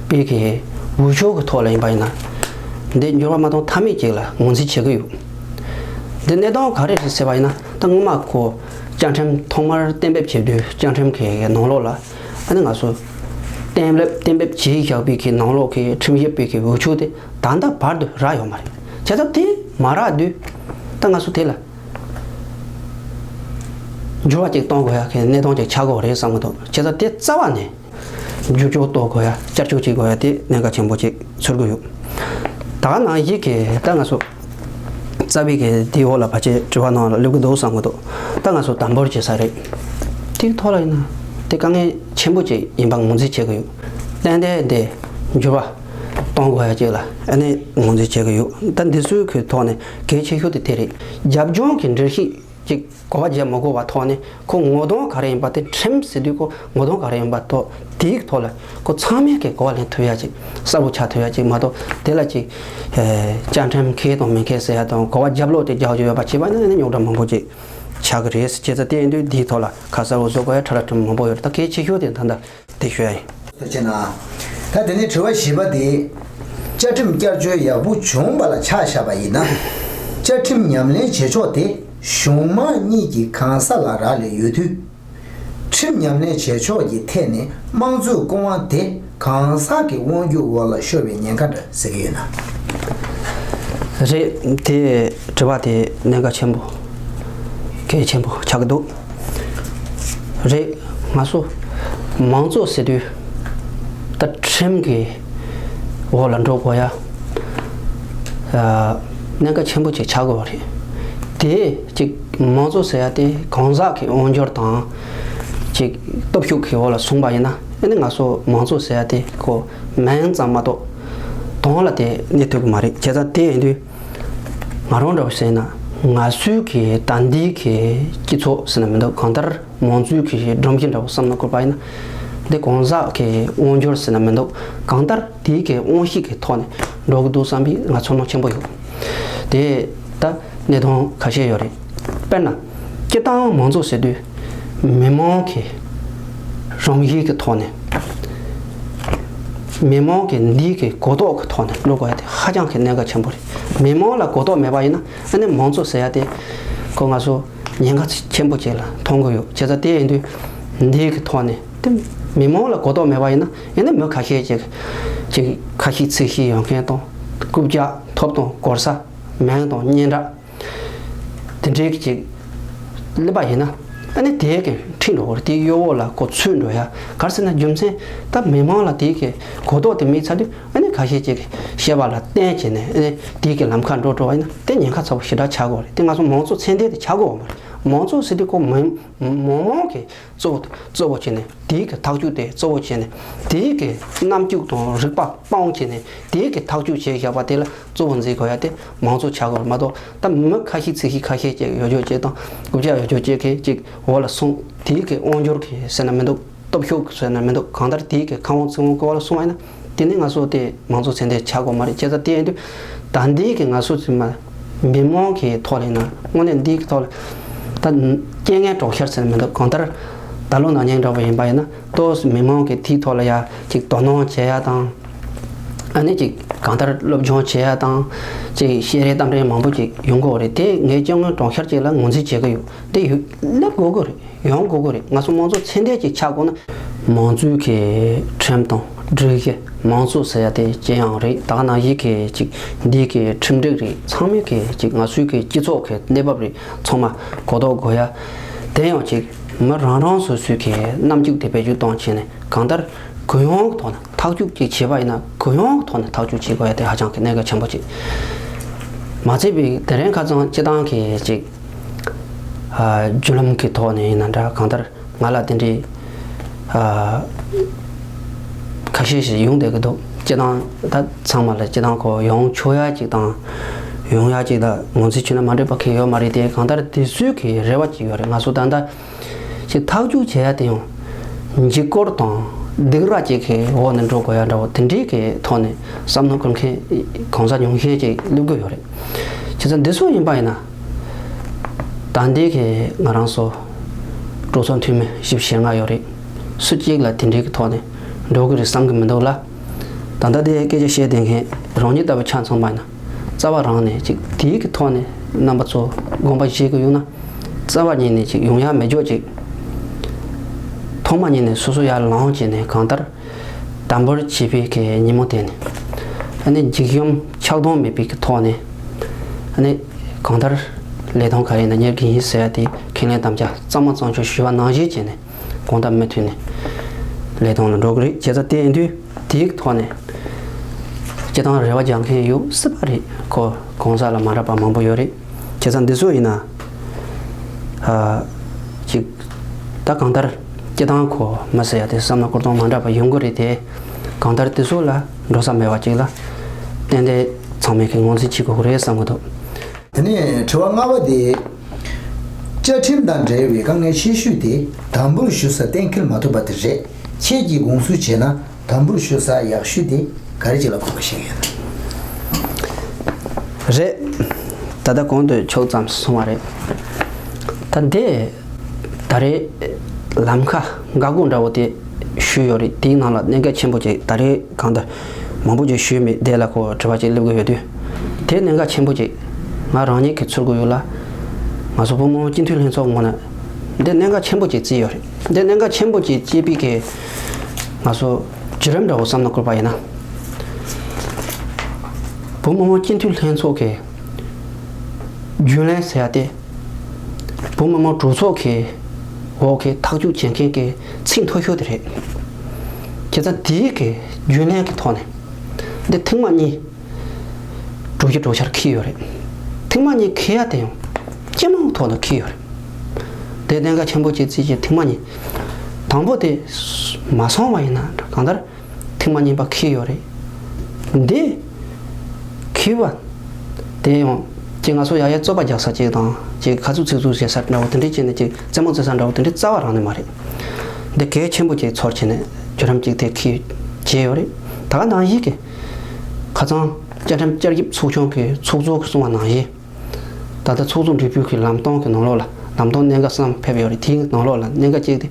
པའི་གི་འོས་ཤོག་གི་ཐོག་ལ་ཡིན་པ་ཡིན་ན། འདི་འགྱུར་བ་མ་གཏོང་ཐབས་མེད་ཅིག་ལ་ངོས་འཛིན་བྱེད་ཀྱི་ཡོད། འདི་གནས་སྟངས་ག་རེ་རེད་ཟེར་བ་ཡིན་ན། ད་སྔོན་མ་ཁོ་བཅའ་ཁྲིམས་ཐོག་མར་གཏན་འབེབས་བྱེད་དུས་བཅའ་ཁྲིམས་ཀྱི་ནང་ལོགས་ལ་ཨ་ནི་ང་ཚོ་གཏན་འབེབས་གཏན་འབེབས་བྱས་བཞག་པའི་གི་ནང་ལོགས་ཀྱི་ཁྲིམས་ཞིབ་པའི་གི་འོས་ཤོག་དེ་ད་ལྟ་བར་དུ་རག་ཡོད་མ་རེད། བྱས་ཙང་དེ་མ་རག་དུས་ད་ང་ཚོ་དེ་ལ་འགྱུར་བ་ཅིག་གཏོང་དགོས་ཡ་གི་གནས་སྟངས་ཅིག་ཆགས་ཀྱི་ཡོད་རེད་བསམ་གྱི་འདུག་བྱས་ཙང་དེ་རྩ་བ་ནས། འགྱུར་ལྡོག་གཏོང་དགོས་ཡ། བསྐྱར་བཅོས་བྱེད་དགོས་ཡ་དེ་གནད་འགག་ཆེན་པོ་ཅིག་ཚོར་གྱི་ཡོད། ད་ག་ནང་བཞིན་གྱི་ད་ང་ཚོ་རྩ་བའི་གི་དེའི་འོག་ལ་ཕལ་ཆེར་དྲི་བ་ནང་ལ་སླེབས་ཀྱི་འདུག་བསམ་གྱི་འདུག་ད་ང་ཚོ་དམ་པོར་བྱེད་ས་རེད། དེའི་ཐོག་ལ་ཡིན་ན་དེ་དཀའ་ངལ་ཆེན་པོ་ཅིག་ཡིན་པ་ངོས་འཛིན་བྱེད་ཀྱི་ཡོད། ཏན་ཏན་དེ་འགྱུར་བ་གཏོང་དགོས་ཡ་ཅིག་ལ་ཨ་ནི་ངོས་འཛིན་བྱེད་ཀྱི་ཡོད། ད་འདི་ཚོའི་གི་ཐོག་ནས་གལ་ཆེ་ཤོས་དེ་དེ་རེད། རྒྱབ་ལྗོངས་ཀྱི་འགྲུལ་བཞུད་ཅིག་གོ་བ་བརྒྱབ་མ་དགོས་པ་ཐོག་ནས་ཁོ་ངོ་གདོང་ག་རེ་ཡིན་པ་དེ། ཁྲིམས་ཟེར་དུས་ཁོ་ངོ་གདོང་ག་རེ་ཡིན་པ་ཐོག་དེའི་ཐོག་ལ་ཁོ་ཚང་མས་ཀྱི་གོ་བ་ལེན་ཐུབ་ཡ་ཅིག་གསལ་པོ་ཆགས་ཐུབ་ཡ་ཅིག་མ་གཏོགས། དེ་ལ་ཅིག་ཨེ་བཅའ་ཁྲིམས་འཁེལ་དང་མི་འཁེལ་ཟེར་ཡ་དང་གོ་བ་རྒྱབ་ལོག་དེ་རྒྱག་རྒྱུ་ཡོད་པ་བྱས་པ་ན་ཨ་ནི་རྙོག་དྲ་མང་པོ་ཅིག་ཆགས་ཀྱི་རེད། བྱས་ཙང་དེ་ཡིན་དུས་དེའི་ཐོག་ལ་ཁ་གསལ་པོ་བཟོ་དགོས་ཡ་ཕྲ་རགས་ཁྲིམས་མང་པོ་ཡོད་རེད། ད་གལ་ཆེ་ཤོས་དེ་ད་ལྟ་དེ་ཞུ་ཡ་ཡིན། ཐུགས་རྗེ་གནང་། ད་དེ་ནས་དྲི་བ་བཞི་པ་དེ། བཅའ་ཁྲིམས་བསྐྱར་བཅོས་ཡག་པོ་བྱུང་བ་ལ་ཆ་བཞག་པ་ཡིན་ན། བཅའ་ཁྲིམས་ཉམས་ལེན་བྱེད་ཕྱོགས་དེ་གཞུང་མང་གཉིས་ཀྱི་གང་ཟག་ལ་རག་ལས་ཡོད་དུས། ཁྲིམས་ཉམས་ལེན་བྱེད་ཕྱོགས་ཀྱི་ཐད་ནས་དམངས་གཙོའི་སྐུ་དབང་དེ་གང་ཟག་གི་དབང་སྒྱུར་འོག་ལ་ཤོར་བའི་ཉེན་ཁ་འདྲ་གཟིགས་ཀྱི་ཡོད་ན། རེད། དེ་དྲི་བ་དེ་གནད་འགག་ཆེན་པོ་གལ་ཆེན་པོ་ཆགས་ཀྱི་འདུག་རེད། ང་ཚོ་མང་གཙོ་ཟེར་དུས་ད་ཁྲིམས་ཀྱི་འོག་ལ་འགྲོ་དགོས་ཡ་གནད་འགག་ཆེན་པོ་ཅིག་ཆགས་དགོས་པ་རེད། དེ་ཅིག་མང་གཙོ་ཟེར་ཡ་དེ་གང་ཟག་གི་དབང་སྒྱུར་དང་ཅིག་སྟོབས་ཤུགས་ཀྱི་འོག་ལ་སོང་པ་ཡིན་ན་ཨ་ནི་ང་ཚོ་མང་གཙོ་ཟེར་ཡ་དེ་ཁོ་མིང་ཙམ་མ་གཏོགས་དོན་ལ་དེ་གནས་ཐུབ་ཀྱི་མ་རེད། བྱས་ཙང་དེ་ཡིན་དུས། ང་རང་འདྲ་བོ་ཟེར་ན་ང་ཚོའི་གི་ད་འདིའི་གི་སྤྱི་ཚོགས་ཟེར་ན་མི་འདུག་གང་ལྟར་མང་གཙོའི་གི་སྒྲོམ་གཞི་འདྲ་བོ་བསམ་བློ་འཁོར་པ་ཡིན་ན། འདི་གང་ཟག་གི་དབང་སྒྱུར་ཟེར་ན་མི་འདུག་གང་ལྟར་དེའི་གི་དབང་ཤེད་ཀྱི་ཐོག་ནས་འགྲོ་གི་འདུག་བསམ་པའི་ང་ཚོར་སྣང་ཆེན་པོ་ཡོད། དེ་ད་གནད་དོན་ཁ་ཤས་ཡོད་རེད། དཔེར་ན། སྤྱིར་བཏང་མང་གཙོ་ཟེར་དུས་མི་མང་གི་རང་ཡིག་གི་ཐོག་ནས། མི་མང་གི་འདི་གི་གོ་རྟོགས་ཀྱི་ཐོག་ནས་འགྲོ་དགོས་ཡ་དེ་ཧ་ཅང་གི་གནད་འགག་ཆེན་པོ་རེད། མི་མང་ལ་གོ་རྟོགས་མེད་པ་ཡིན་ན་ཨ་ནི་མང་གཙོ་ཟེར་ཡ་དེ་ཁོ་ང་ཚོ་ཉེན་ཁ་ཆེན་པོ་ཅིག་ལ་མཐོང་གི་ཡོད། བྱས་ཙང་དེ་ཡིན་དུས་འདི་གི་ཐོག་ནས་དེ་མི་མང་ལ་གོ་རྟོགས་མེད་པ་ཡིན་ན་ཨ་ནི་མི་ཁ་ཤས་ཅིག་ཅིག་ཁ་ཤས་ཚིག་ཤས་ཡོང་མཁན་དང་རྐུབ་བཀྱག་ཐོབ་དང་སྐོར་ས་མིང་དང་སྙན་གྲགས། དེ་འདྲའི་ཅིག་སླེབས་པ་ཡིན་ན་ཨ་ནི་དེ་གི་ཁྲིད་འགྲོ་བར་དེའི་གཡོ་འོག་ལ་ཁོ་ཚུད་འགྲོ་ཡ། ག་རེ་ཟེར་ན་རྒྱུ་མཚན་ད་མི་མང་ལ་དེ་གི་གོ་རྟོགས་དེ་མེད་ཚར་དུས་ཨ་ནི་ཁ་ཤས་ཅིག་གི་བཤད་པ་ལ་བརྟེན་བྱས་ནས་ཨ་ནི་དེ་གི་ལམ་ཁ་འགྲོ་འགྲོ་བ་ཡིན་ན་དེ་ཉེན་ཁ་ཚ་པོ་ཞེ་དྲག་ཆགས་ཀྱི་ཡོད་རེད། དེ་ང་ཚོ་མང་གཙོ་ཚད་ལྡན་དེ་ཆགས་ཀྱི་ཡོད་མ་རེད། མང་གཙོ་ཟེར་དུས་ཁོ་མི་མང་མང་གི་གཙོ་བོ་གཙོ་བོ་བྱས་ནས་དེའི་གི་ཐག་གཅོད་དེ་གཙོ་བོ་བྱས་ནས་དེའི་གི་རྣམ་འགྱུར་དང་རིག་པ་སྤང་བྱས་ནས་དེའི་གི་ཐག་གཅོད་བྱས་བཞག་པ་དེ་ལ་གཙོ་བོ་འཛིན་དགོས་ཡ་དེ་མང་གཙོ་ཆགས་དགོས་མ་གཏོགས། ད་མི་ཁ་ཤས་ཚིག་ཤས་ཁ་ཤས་ཅིག་ཡོ་ཇོ་ཅིག་དང་རྐུབ་བཀྱག་ཡོ་ཇོ་ཅིག་གི་ཅིག་འོག་ལ་སོང་དེའི་གི་དབང་སྒྱུར་གི་ཟེར་ན་མི་འདུག་སྟོབས་ཤུགས་ཟེར་ན་མི་འདུག་གང་ལྟར་དེའི་གི་ཁ་དབང་ཚིག་དབང་གི་འོག་ལ་སོང་བ་ཡིན་ན་དེ་ནི་ང་ཚོ་དེ་མང་གཙོ་ཚད་ལྡན་ཆགས་དགོས་མ་རེད། བྱས་ཙང་དེ་ཡིན་དུས་ད་འདིའི་གི་ང་ཚོ་ཚོས་མ། མི་མང་གི་ཐོག་ལ་ཡིན་ན་དངོས་གནས་འདིའི་ཐོག་ལ་ད་རྐྱེན་ངན་གྲོགས་ཤར་ཟེར་ན་མི་འདུག་གང་ལྟར་ད་ལོ་ན་ནིང་འདྲ་བོ་ཡིན་པ་ཡིན་ན་ཏོག་ཙམ་མི་མང་གི་དེའི་ཐོག་ལ་ཡ་ཅིག་དོ་སྣང་བྱེད་ཡ་དང་། ཨ་ནི་ཅིག་གང་ལྟར་སློབ་སྦྱོང་བྱེད་ཡ་དང་། ཅིག་བཤད་རེས་གཏམ་རེས་མང་པོ་ཅིག་ཡོང་གི་ཡོད་རེད། དེ་ངས་རྐྱེན་ངན་གྲོགས་ཤར་ཅིག་ལ་ངོས་འཛིན་བྱེད་ཀྱི་ཡོད། དེ་ཡོད་སླེབས་དགོས་ཀྱི་རེད། ཡོང་དགོས་ཀྱི་རེད། ང་ཚོ་མང་གཙོ་ཚད་ལྡན་ཅིག་ཆགས་དགོས་ན། མང་གཙོའི་གི་ཁྲིམས་དང་སྒྲིག་གཞི་མང་གཙོ་ཟེར་ཡ་དེ་ཅི་ཡང་རེད། ད་ག་ནང་བཞིན་གི་ཅིག་འདིའི་གི་ཁྲིམས་སྒྲིག་རེད། ཚང་མས་གི་ཅིག་ང་ཚོའི་གི་སྤྱི་ཚོགས་གི་གནས་བབ་རེད། ཚང་མ་གོ་རྟོགས་དགོས་ཡ། དེ་ཡང་ཅིག་མི་རང་རང་སོ་སོའི་གི་རྣམ་འགྱུར་དེ་བེད་སྤྱོད་གཏོང་བྱས་ནས་གང་ལྟར་གུ་ཡངས་ཐོག་ནས་ཐག་གཅོད་ཅིག་བྱས་པ་ཡིན་ན་གུ་ཡངས་ཐོག་ནས་ཐག་གཅོད་བྱེད་དགོས་ཡ་དེ་ཧ་ཅང་གི་གནད་འགག་ཆེན་པོ་ཅིག་མ་ཚད་པའི་དེ་རིང་ཁ་སང་སྤྱི་བཏང་གི་ཅིག་ཨ་བརྒྱུད་ལམ་གྱི་ཐོག་ནས་ཡིན་ན་འདྲ། གང་ལྟར་ང་ལ་དེ་འདྲའི་ཨ་ཁ་ཤས་ཤིག་ཡོང་བསྡད་ཀྱི་འདུག་སྤྱི་བཏང་ད་ཚང་མ་ལ་སྤྱི་བཏང་ཁོ་ཡོང་ཆོག་ཡ་ཅིག་དང་ཡོང་ཡ་ཅིག་ད་ངོས་འཛིན་བྱས་ན་མ་འགྲིག་པ་གང་ཡོད་མ་རེད་དེ། གང་ལྟར་དེ་ཚོའི་གི་རེ་བ་ཅིག་ཡོད་རེད། ང་ཚོ་ད་ལྟ་ཅིག་ཐག་གཅོད་བྱེད་ཡ་དེ་ཡང་འཇིགས་སྐུལ་དང་ སྡིགས་ར་ཅིག་གི་འོག་ནས་འགྲོ་དགོས་ཡ་འདྲ་བོ་དེ་འདྲའི་གི་ཐོག་ནས་བསམ་བློ་འཁོར་མཁན་གང་ཟག་ཉུང་ཤས་ཅིག་སླེབས་ཀྱི་ཡོད་རེད། བྱས་ཙང་འདི་ཚོ་ཡིན་པ་ཡིན་ན། ད་ལྟའི་གི་ང་རང་ཚོ་གྲོས་ཚོགས་འཐུས་མི་བཞི་བཅུ་ཞེ་ལྔ་ཡོད་རེད། སུ་གཅིག་ལ་དེ་འདྲའི་གི་ཐོག་ནས་འགྲོ་གི་རེད་བསམ་གི་མི་འདུག་ལ། ད་ལྟ་དེ་སྐད་ཆ་བཤད་བསྡད་མཁན་རང་ཉིད་ལྟ་བུ་ཆ་མཚོན་པ་ཡིན་ན། རྩ་བ་རང་ནས་ཅིག་དེའི་གི་ཐོག་ནས་རྣམ་པ་ཚོ་དགོངས་པ་བཞེས་གི་ཡོད་ན། རྩ་བ་ཉིད་ནས་ཅིག་ཡོང་ཡ་མེད་ཅོག་ཅིག་ཐོག་མ་ཉིད་ནས་སོ་སོ་ཡར་ལངས་བྱས་ནས་གང་ལྟར་དམ་པོར་བྱེད་པའི་གི་ཉིན་མོ་དེ་ནས། ཨ་ནི་འཇིགས་ཞུམ་ཆགས་སྡང་མེད་པའི་གི་ཐོག་ནས། ཨ་ནི་གང་ལྟར་ལས་དོན་ག་རེ་ཡིན་ན་གཉེར་གི་ཡིན་ཟེར་ཡ་དེ་ཁས་ལེན་དམ་བཅའ་གཙང་མ་གཙང་ཆོ་ཞུས་པ་ནང་བཞིན་བྱས་ནས་གང་ལྟར་མུ་མཐུད་ནས་ལས་དོན་ལ་འགྲོ་གི་རེད། བྱས་ཙང་དེ་ཡིན་དུས་དེའི་ཐོག་ནས་སྤྱི་བཏང་རེ་བ་རྒྱག་མཁན་ཡོད་སྲིད་པ་རེད། ཁོ་གང་ཟག་ལ་མ་འདྲ་པ་མང་པོ་ཡོད་རེད། བྱས་ཙང་འདི་ཚོ་ཡིན་ན། ཨ། ཅིག་ད་གང་ལྟར་སྤྱི་བཏང་ཁོ་མི་ཟེར་ཡ་དེ་བསམ་བློ་འཁོར་སྟངས་མ་འདྲ་བ་ཡོང་གི་རེད་དེ། གང་ལྟར་དེ་ཚོ་ལ་འགྲོ་ས་མེད་པ་ཅིག་ལ་ཏན་ཏན་ཚང་མས་ཀྱི་ངོས་འཛིན་བྱེད་དགོས་ཀྱི་རེད་བསམ་གྱི་འདུག་དེ་ནས་དྲི་བ་ལྔ་པ་དེ། བཅའ་ཁྲིམས་དང་འབྲེལ་བའི་དཀའ་ངལ་ཆེ་ཤོས་དེ་དམ་པོར་ཞུ་ས་གཏན་འཁེལ་མ་ཐུབ་པ་དེ་རེད། ཁྱེད་ཀྱིས་དགོངས་ཚུལ་བྱས་ན། དམ་པོར་ཞུ་ས་ཡག་ཤོས་དེ་ག་རེ་ཅིག་ལ་གོ་བ་ཤེས་ཡོད། རེད། ད་ལྟ་གོང་དུ་ཕྱོགས་ཙམ་སོང་བ་རེད། ད་འདི་ད་རེས་ལམ་ཁ་འགག་སྒོ་འདྲ་བོ་དེ་ཞུས་ཡོད་རེད། དེའི་ནང་ལ་གནད་འགག་ཆེན་པོ་ཅིག་ད་རེས་གང་ལྟར་མང་པོ་ཅིག་ཞུས་མེད། དེ་ལ་ཁོ་དྲི་བ་ཅིག་སླེབས་ཀྱི་ཡོད་དུས། དེ་གནད་འགག་ཆེན་པོ་ཅིག་ང་རང་ཉིད་ཀྱིས་ཚོར་གྱི་ཡོད་ལ། ང་ཚོ་བོད་མི་མང་སྤྱི་འཐུས་ལྷན་ཚོགས་ངོས་ནས་འདི་གནད་འགག་ཆེན་པོ་ཅིག་བརྩིས་ཡོད་རེད། འདི་གནད་འགག་ཆེན་པོ་ཅིག་བརྩིས་པའི་གི་ང་ཚོ་བརྒྱུད་རིམ་འདྲ་བོ་བསམ་བློ་འཁོར་བ་ཡིན་ན། བོད་མི་མང་སྤྱི་འཐུས་ལྷན་ཚོགས་ཀྱི་རྒྱུན་ལས་ཟེར་ཡ་དེ། བོད་མི་མང་གྲོས་ཚོགས་ཀྱི་འོག་གི་ཐག་གཅོད་བྱེད་མཁན་གྱི་ཚད་མཐོ་ཤོས་དེ་རེད། བྱས་ཙང་དེའི་གི་རྒྱུན་ལས་ཀྱི་ཐོག་ནས་འདི་ཐེངས་མ་གཉིས་གྲོས་གཞི་གྲོས་འཆར་འཁྱེར་ཡོད་རེད། ཐེངས་མ་གཉིས་འཁྱེར་ཡ་དེ་ཡང་སྤྱི་དམངས་ཐོག་ནས་འཁྱེར་ཡོད་རེད། དེ་གནད་འགག་ཆེན་པོ་ཅིག་བརྩིས་བྱས་ཐེངས་མ་གཉིས། དང་པོ་དེ་མ་སོང་བ་ཡིན་ན་གང་ལྟར་ཐེངས་མ་གཉིས་པ་འཁྱེར་ཡོད་རེད། འདི་འཁྱེར་བ་དེ་ཡང་ཅིག་ང་ཚོ་ཡ་ཡའི་རྩོད་པ་རྒྱག་ས་ཅིག་དང་ཅིག་ཁ་ཚུགས་ཚིག་ཚུགས་བྱེད་ས་འདྲ་བོ་དེ་འདྲའི་བྱས་ནས་ཅིག་རྩེད་མོ་རྩེ་ས་འདྲ་བོ་དེ་འདྲའི་རྩ་བ་རང་ནས་མ་རེད། འདི་གལ་ཆེན་པོ་ཅིག་ཚོར་བྱས་ནས་བརྒྱུད་རིམ་ཅིག་དེ་འཁྱེར་བྱས་ཡོད་རེད། ད་ག་ནང་བཞིན་གྱི་ཁ་སང་བཅའ་ཁྲིམས་བསྐྱར་ཞིབ་ཚོགས་ཆུང་གི་ཚོགས་གཙོ་གིས་གསུངས་པ་ནང་བཞིན། ད་ལྟ་ཚོགས་གཙོ་འདྲི་གཅོད་ཀྱི་ལམ་སྟོན་གྱི་ནང་ལོགས་ལ་ལམ་སྟོན་གནད་འགག་གསུམ་ཕེབས་ཡོད་རེད། དེའི་ནང་ལོགས་ལ་གནད་འགག་གཅིག་དེ་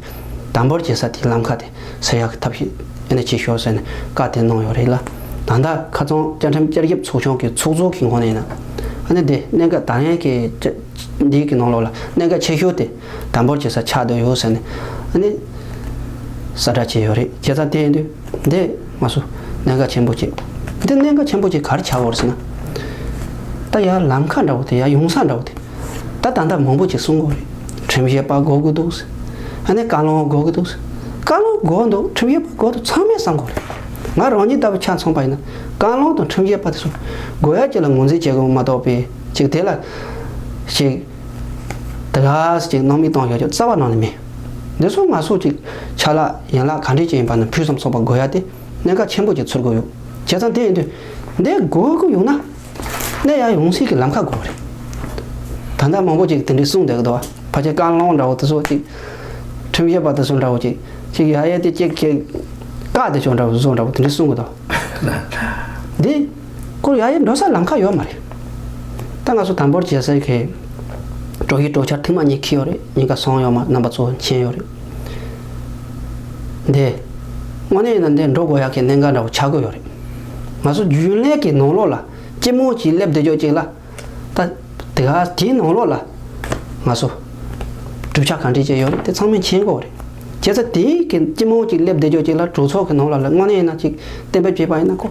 དམ་པོར་བྱེད་ས་དེའི་ལམ་ཁ་དེ་ཟེར་ཡག་གི་ཐབས་ཤེས་ཨེ་ནས་བྱེད་ཤོག་ཟེར་ནས་བཀའ་དེ་གནང་ཡོད་རེད་ལ། ད་ལྟ་ཁ་སང་བཅའ་ཁྲིམས་བསྐྱར་ཞིབ་ཚོགས་ཆུང་གི་ཚོགས་གཙོ་གི་ངོས་ནས་ཡིན་ན། ཨ་ནི་དེ་གནད་འགག་ད་ཡན་གྱི་འདིའི་གི་ནང་ལོགས་ལ་གནད་འགག་ཆེ་ཤོས་དེ་དམ་པོར་བྱེད་ས་ཆགས་བསྡད་ཡོད་ཟེར་ནས་ཨ་ནི་གསལ་བསྒྲགས་བྱས་ཡོད་རེད། བྱས་ཙང་དེ་ཡིན་དུས། འདི་ང་ཚོ་གནད་འགག་ཆེན་པོ་ཅིག་འདི་གནད་འགག་ཆེན་པོ་ཅིག་ག་རེ་ཆགས་ཡོད་རེད་ཟེར་ན། ད་ཡར་ལམ་ཁ་འདྲ་བོ་དེ་ཡར་ཡོང་ས་འདྲ་བོ་དེ། ད་ད་ལྟ་མང་པོ་ཅིག་གསུང་གི་ཡོད་རེད། ཁྲིམས་ཞིབ་པ་དགོས་ཀྱི་འདུག་ཟེར། ཨ་ནི་བཀའ་བློན་དགོས་ཀྱི་འདུག་ཟེར། བཀའ་བློན་དགོས་འདུག་ཁྲིམས་ཞིབ་པ་དགོས་འདུག་ཚང་མས་བསམ་གྱི་ཡོད་རེད། ང་རང་ཉིད་ལྟ་བུ་ཆ་མཚོན་པ་ཡིན་ན་བཀའ་བློན་དང་ཁྲིམས་ཞིབ་པ་དེ་ཚོ་དགོས་ཡ་ཅིག་ལ་ངོས་འཛིན་བྱེད་དགོས་མ་གཏོགས་པའི་ཅིག་དེ་ལ་ཅིག་དེ་ག་ཅིག་སྣང་མེད་བཏང་ཡོད་ཀྱི་རྩ་བ་ནང་ནས་མེད། འདི་ཚོ་ང་ཚོ་ཅིག་ཕྱག་ལས་ཡན་ལག་ག་འདྲས་ཅིག་ཡིན་པ་ན་ཕུན་སུམ་ཚོགས་པ་དགོས་ཡ་དེ་གནད་འགག་ཆེན་པོ་ཅིག་ཚོར་གྱི་ཡོད། བྱས་ཙང་དེ་ཡིན་དུས་འདི་དགོས་ཀྱི་ཡོད་ན། ནས་ཡར་ཡོང་སའི་གི་ལམ་ཁ་དགོས་རེད། ད་ལྟ་མང་པོ་ཅིག་དེ་འདྲའི་གསུངས་བསྡད་ཀྱི་འདུག་ཕལ་ཆེར་བཀའ་བློན་འདྲ་བོ་དེ་ཚོ་ཅིག་ཁྲིམས་ཞིབ་པ་དེ་ཚོ་འདྲ་བོ་ཅིག་ཅིག་ཡ་ཡ་དེ་ཅིག་ཅིག་བཀག་དེ་ཆོག་འདྲ་བོ་བཟོ་འདྲ་བོ་དེ་འདྲའི་གསུངས་ཀྱི་འདུག་འདི་ཁོ་ཡ་ཡ་འགྲོ་ས་ལམ་ཁ་ཡོད་མ་རེད། ད་ང་ཚོ་དམ་པོར་བྱེད་སའི་གི་གྲོས་གཞི་གྲོས་འཆར་ཐེངས་མ་གཉིས་འཁྱེར་ཡོད་རེད། གཉིས་ཀ་སོང་ཡོད་མ་རྣམ་པ་ཚོ་མཁྱེན་ཡོད་རེད། འདི་དངོས་གནས་ཡིན་ན་འདི་འགྲོ་དགོས་ཡག་གི་གནད་འགག་འདྲ་བོ་ཆགས་ཀྱི་ཡོད་རེད། ང་ཚོ་རྒྱུན་ལས་ཀྱི་ནང་ལོགས་ལ་སྤྱི་མོ་ཅིག་སླེབས་བསྡད་ཆོག་ཅིག་ལ། ད་དེ་ག་དེའི་ནང་ལོགས་ལ་ང་ཚོ་གྲུབ་ཆ་ག་འདྲས་ཅིག་ཡོད་རེད་དེ་ཚང་མས་མཁྱེན་གྱི་ཡོད་རེད། བྱས་ཙང་དེའི་གི་སྤྱི་མོ་ཅིག་སླེབས་བསྡད་ཆོག་ཅིག་ལ་གྲོས་ཚོགས་ཀྱི་ནང་ལོགས་ལ་དངོས་གནས་ཡིན་ན་ཅིག་གཏན་འབེབས་བྱས་པ་ཡིན་ན་ཁོ་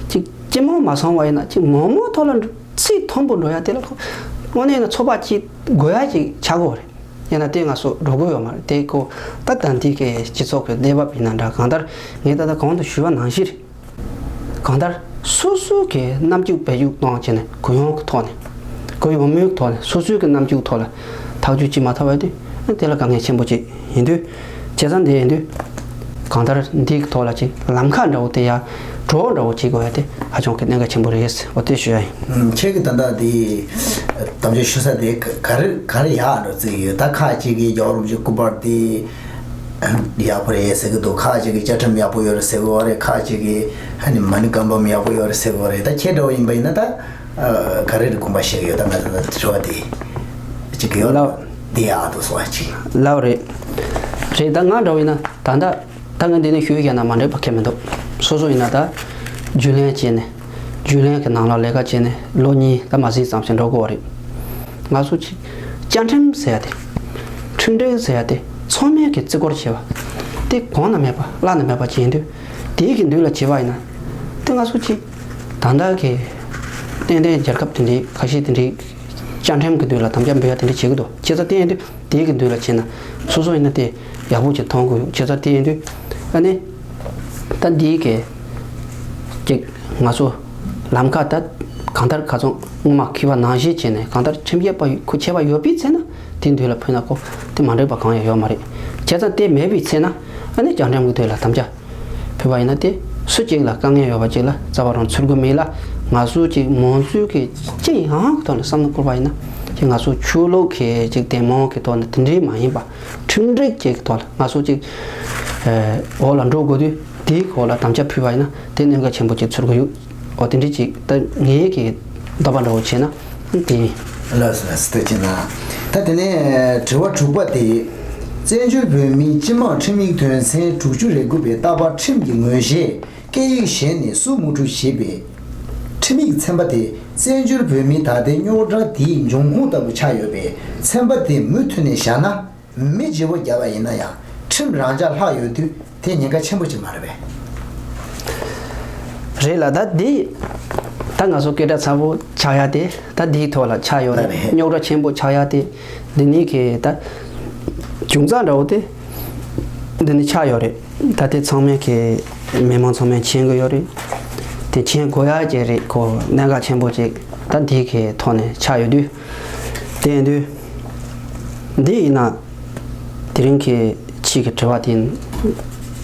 ཅིག་སྤྱི་མོ་མ་སོང་བ་ཡིན་ན་ཅིག་མང་མོ་ཐོག་ལ་འགྲོ་ཚིག་མཐོན་པོ་འགྲོ་ཡ་དེ་ལ་ཁོ་དངོས་གནས་ཡིན་ན་ཚོགས་པ་ཅིག་དགོས་ཡ་ཅིག་ཆགས་ཀྱི་ཡོད་རེད། ཡིན་ན་དེ་ང་ཚོ་འགྲོ་དགོས་ཡོད་མ་རེད་དེ་ཁོ་ད་ད་འདི་གི་སྤྱི་ཚོགས་ཀྱི་གནས་བབ་ཡིན་ན་འདྲ་གང་ལྟར་ངས་ད་ལྟ་གོང་དུ་ཞུས་པ་ནང་བཞིན་རེད། གང་ལྟར་སོ་སོའི་གི་རྣམ་འགྱུར་བེད་སྤྱོད་གཏོང་བྱས་ནས་གུ་ཡངས་ཀྱི་ཐོག་ནས་གུ་ཡངས་མོས་ཐོག་ནས་སོ་སོའི་གི་རྣམ་འགྱུར་ཐོག་ལ་ཐག་གཅོད་བྱེད་མ་ཐུབ་པ་དེ་དེ་ལ་དཀའ་ངལ་ཆེན་པོ་ཅིག་ཡིན་དུས་བྱས་ཙང་དེ་ཡིན་དུས་གང་ལྟར་འདིའི་ཐོག་ལ་ཅིག་ལམ་ཁ་འདྲ་བོ་དེ་ཡ་གྲོགས་འདྲ་བོ་བྱེད་དགོས་ཡ་དེ་ཧ་ཅང་གི་གནད་འགག་ཆེན་པོ་རེད། འོ་དེ་ཞུ་ཡ་ཡིན། ཁྱེད་ཀྱི་ད་ལྟ་དེ་དམ་བཅའ་ཞུ་ས་དེ་ག་རེ་ག་རེ་ཡག་འགྲོ་རྩིས་ཡོད་ད་ཁ་ཅིག་གིས་རྒྱལ་བ་རིན་པོ་ཆེ་སྐུ་པར་དེ། ཡག་པོ་རེད་ཟེར་གི་འདུག་ཁ་ཅིག་གིས་བཅའ་ཁྲིམས་ཡག་པོ་ཡོད་རེད་ཟེར་གི་ཡོད་རེད། ཁ་ཅིག་གིས་ཨ་ནི་མ་ཎི་བཀའ་འབུམ་ཡག་པོ་ཡོད་རེད་ཟེར་གི་ཡོད་རེད། ད་ཁྱེད་འདྲ་བོ་ཡིན་པ་ཡིན་ན་ད་ག་རེ་རེད་དགོངས་པ་བཞེས་གི་ཡོད། ད་ང་ཚོ་དྲི་བ་དེ་ཅིག་ཡོད་ལ། ལགས། དེ་ཡག་འདུག་སོང་བ་ཅིག་ལགས་རེད། རེད། ད་ང་འདྲ་བོ་ཡིན་ན་ད་ད་ད་ང་འདི་ནས་ཞུ་ཡ་ན་མ་འགྲིག་པ་ཁྱད་མི་འདུག་སོ་སོ་ཡིན་ན་ད་རྒྱུན་ལས་བྱས་ནས། རྒྱུན་ལས་ཀྱི་ནང་ལ་ལས་ཀ་བྱས་ནས་ལོ་གཉིས་ད་མ་ཟིན་ཙམ་ཞིག་འགྲོ་དགོས་པ་རེད། ང་ཚོ་ཅིག་བཅའ་ཁྲིམས་ཟེར་ཡ་དེ། ཁྲིམས་སྒྲིག་ཟེར་ཡ་དེ་ཚང་མས་ཀྱི་བརྩི་བཀུར་བྱེད་པ། དེ་གོང་ན་མེད་པ་བླ་ན་མེད་པ་བྱེད་དུས། དེའི་གི་མདུན་ལ་བྱེད་པ་ཡིན་ན། དེ་ང་ཚོ་ཅིག་ད་ལྟ་གི་ཏན་ཏན་རྒྱལ་ཁབ་དེ་འདྲའི་ཁ་ཤས་དེ་འདྲའི་བཅའ་ཁྲིམས་ཀྱི་མདུན་ལ་དམ་བཅའ་འབུལ་ཡ་དེ་འདྲ་བྱེད་ཀྱི་འདུག་བྱས་ཙང་དེ་ཡིན་དུས་དེའི་གི་མདུན་ལ་བྱེད་ན་སོ་སོ་ཡིན་ན་དེ་ཡག་པོ་ཅིག་མཐོང་གི་ཡོད། བྱས་ཙང་དེ་ཡིན་དུས་ཨ་ནི། ད་འདིའི་གི་ཅིག་ང་ཚོ་ལམ་ཁ་ད་གང་ལྟར་ཁ་ཚོན་སྔོན་མ་འཁྱེར་བ་ནང་བཞིན་བྱས་ནས་གང་ལྟར་ཁྲིམས་ཞིབ་པ་ཁོ་ཆད་པ་ཡོད་པའི་ཚེ་ན་དེ་མདུན་ལ་ཕུལ་ན་ཁོ་དེ་མ་འགྲིག་པ་གང་ཡང་ཡོད་མ་རེད། བྱས་ཙང་དེ་མེད་པའི་ཚེ་ན་ཨ་ནི་བཅའ་ཁྲིམས་ཀྱི་མདུན་ལ་དམ་བཅའ་ཕུལ་བ་ཡིན་ན་དེ་སུ་གཅིག་ལ་དཀའ་ངལ་ཡོད་པ་གཅིག་ལ་རྩ་བ་རང་ཚོར་གི་མེད་ལ། ང་ཚོ་གཅིག་མང་ཚོགས་ཀྱི་སྤྱི་ཡོངས་ཀྱི་ཐོག་ནས་བསམ་བློ་འཁོར་བ་ཡིན་ན་ཅིག་ང་ཚོ་ཆོས་ལུགས་ཀྱི་ཅིག་དད་མོས་ཀྱི་ཐོག་ནས་དེ་འདྲའི་མ་ཡིན་པ། ཁྲིམས་སྒྲིག་ཅིག་ཐོག་ལ་ང་ཚོ་ཅིག་ཨེ་འོག་ལ་འགྲོ་དགོས་དུས་དེའི་འོག་ལ་དམ་བཅའ་ཕུལ་བ་ཡིན་ན་དེ་གནད་འགག་ཆེན་པོ་ཅིག་ཚོར་གི་ཡོད། འོ་དེ་འདྲ་ཅིག་ད་ངའི་གི་འདོད་པ་འདྲ་བོ་བྱས་ན་དེ་ཡིན། ལགས་སོ་ལགས་སོ། ཐུགས་རྗེ་གནང་། ད་དེ་ནས་དྲི་བ་དྲུག་པ་དེ། བཙན་བྱོལ་བོད་མིའི་སྤྱི་དམངས་ཁྲིམས་ཡིག་དོན་ཚན་དྲུག་ཅུ་རེ་དགུ་པའི་རྟག་པར་ཁྲིམས་ཀྱི་ངོས་བཞེས་སྐད་ཡིག་གཞན་ནས་སུ་མུ་འཁྲུག་བྱེད་པའི་ཁྲིམས་ཡིག་ཚན་པ་དེ་བཙན་བྱོལ་བོད་མི་ད་ལྟའི་རྙོག་དྲ་དེའི་འབྱུང་ཁུངས་ལྟ་བུ་ཆགས་ཡོད་པས་ཚན་པ་དེ་མུ་མཐུད་ནས་བཞག་ན། མི་བརྗེ་པོ་བརྒྱབ་པ་ཡིན་ན་ཡང་ཁྲིམས་རང་འཇགས་ལྷག་ཡོད་དུས་དེ་ཉེན་ཁ་ཆེན་པོ་ཅིག་མ་རེད་པས། རེད་ལ་ད་འདི་ད་ང་ཚོ་སྐད་གྲགས་ཚ་པོ་ཆགས་ཡ་དེ་ད་འདིའི་ཐོག་ལ་ཆགས་ཡོད་རེད། རེད། རྙོག་དྲ་ཆེན་པོ་ཆགས་ཡ་དེ་འདི་ནི་གི་ད་བྱུང་རྩ་འདྲ་བོ་དེ་འདི་ནི་ཆགས་ཡོད་རེད། ད་དེ་ཚང་མས་གི་མི་མང་ཚང་མས་མཁྱེན་གི་ཡོད་རེད། དེ་མཁྱེན་དགོས་ཡ་ཅིག་རེད། ཁོ་གནད་འགག་ཆེན་པོ་ཅིག་ད་འདི་གི་ཐོག་ནས་ཆགས་ཡོད་དུས་དེ་ཡིན་དུས། འདི་ཡིན་ན། དེ་རིང་གི་ཁྱེད་ཀྱི་དྲི་བ་དེ་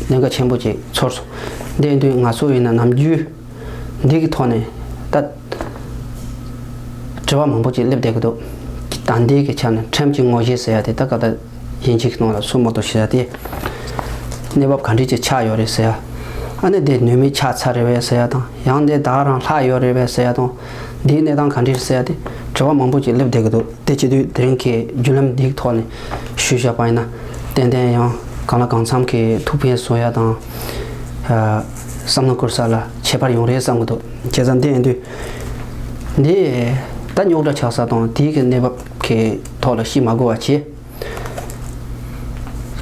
གནད་འགག་ཆེན་པོ་ཅིག་ཚོར་སོང་། འདི་ཡིན་དུས་ང་ཚོ་ཡིན་ན་ནམ་རྒྱུན་འདི་གི་ཐོག་ནས་ད་དྲི་བ་མང་པོ་ཅིག་སླེབས་བསྡད་ཀྱི་འདུག་ད་འདི་གི་ཆ་ནས་ཁྲིམས་ཀྱི་ངོས་བཞེས་ཟེར་ཡ་དེ་ད་ག་ད་ཡིན་གཅིག་ནང་ལ་སུ་མ་གཏོགས་ཞེས་ཡ་དེ་གནས་བབ་ག་འདྲ་ཅིག་ཆགས་ཡོད་རེད་ཟེར་ཡ། ཨ་ནི་དེ་ནུས་མེད་ཆགས་ཚར་རེད་པས་ཟེར་ཡ་དང་ཡང་དེ་ད་རང་ལྷག་ཡོད་རེད་པས་ཟེར་ཡ་དང་། འདིའི་གནས་སྟངས་ག་འདྲ་རེད་ཟེར་ཡ་དེ་དྲི་བ་མང་པོ་ཅིག་སླེབས་བསྡད་ཀྱི་འདུག་དེ་བྱེད་དུས་དེ་རིང་གི་བརྒྱུད་ལམ་འདིའི་ཐོག་ནས་ཞུས་བཞག་པ་ཡིན་ན་ཏན་ཏན་ཡང་གང་ལ་གང་འཚམ་གྱི་ཐུགས་ཕན་གསོ་ཡ་དང་། ཨ། བསམ་བློ་འཁོར་ས་ལ་ཁྱད་པར་ཡོང་རེད་བསམ་གྱི་འདུག་བྱས་ཙང་དེ་ཡིན་དུས་འདི་ད་རྙོག་དྲ་ཆགས་ས་དང་དེའི་གི་གནས་བབ་ཀྱི་ཐོག་ལ་ཤི་མ་དགོས་པ་བྱས།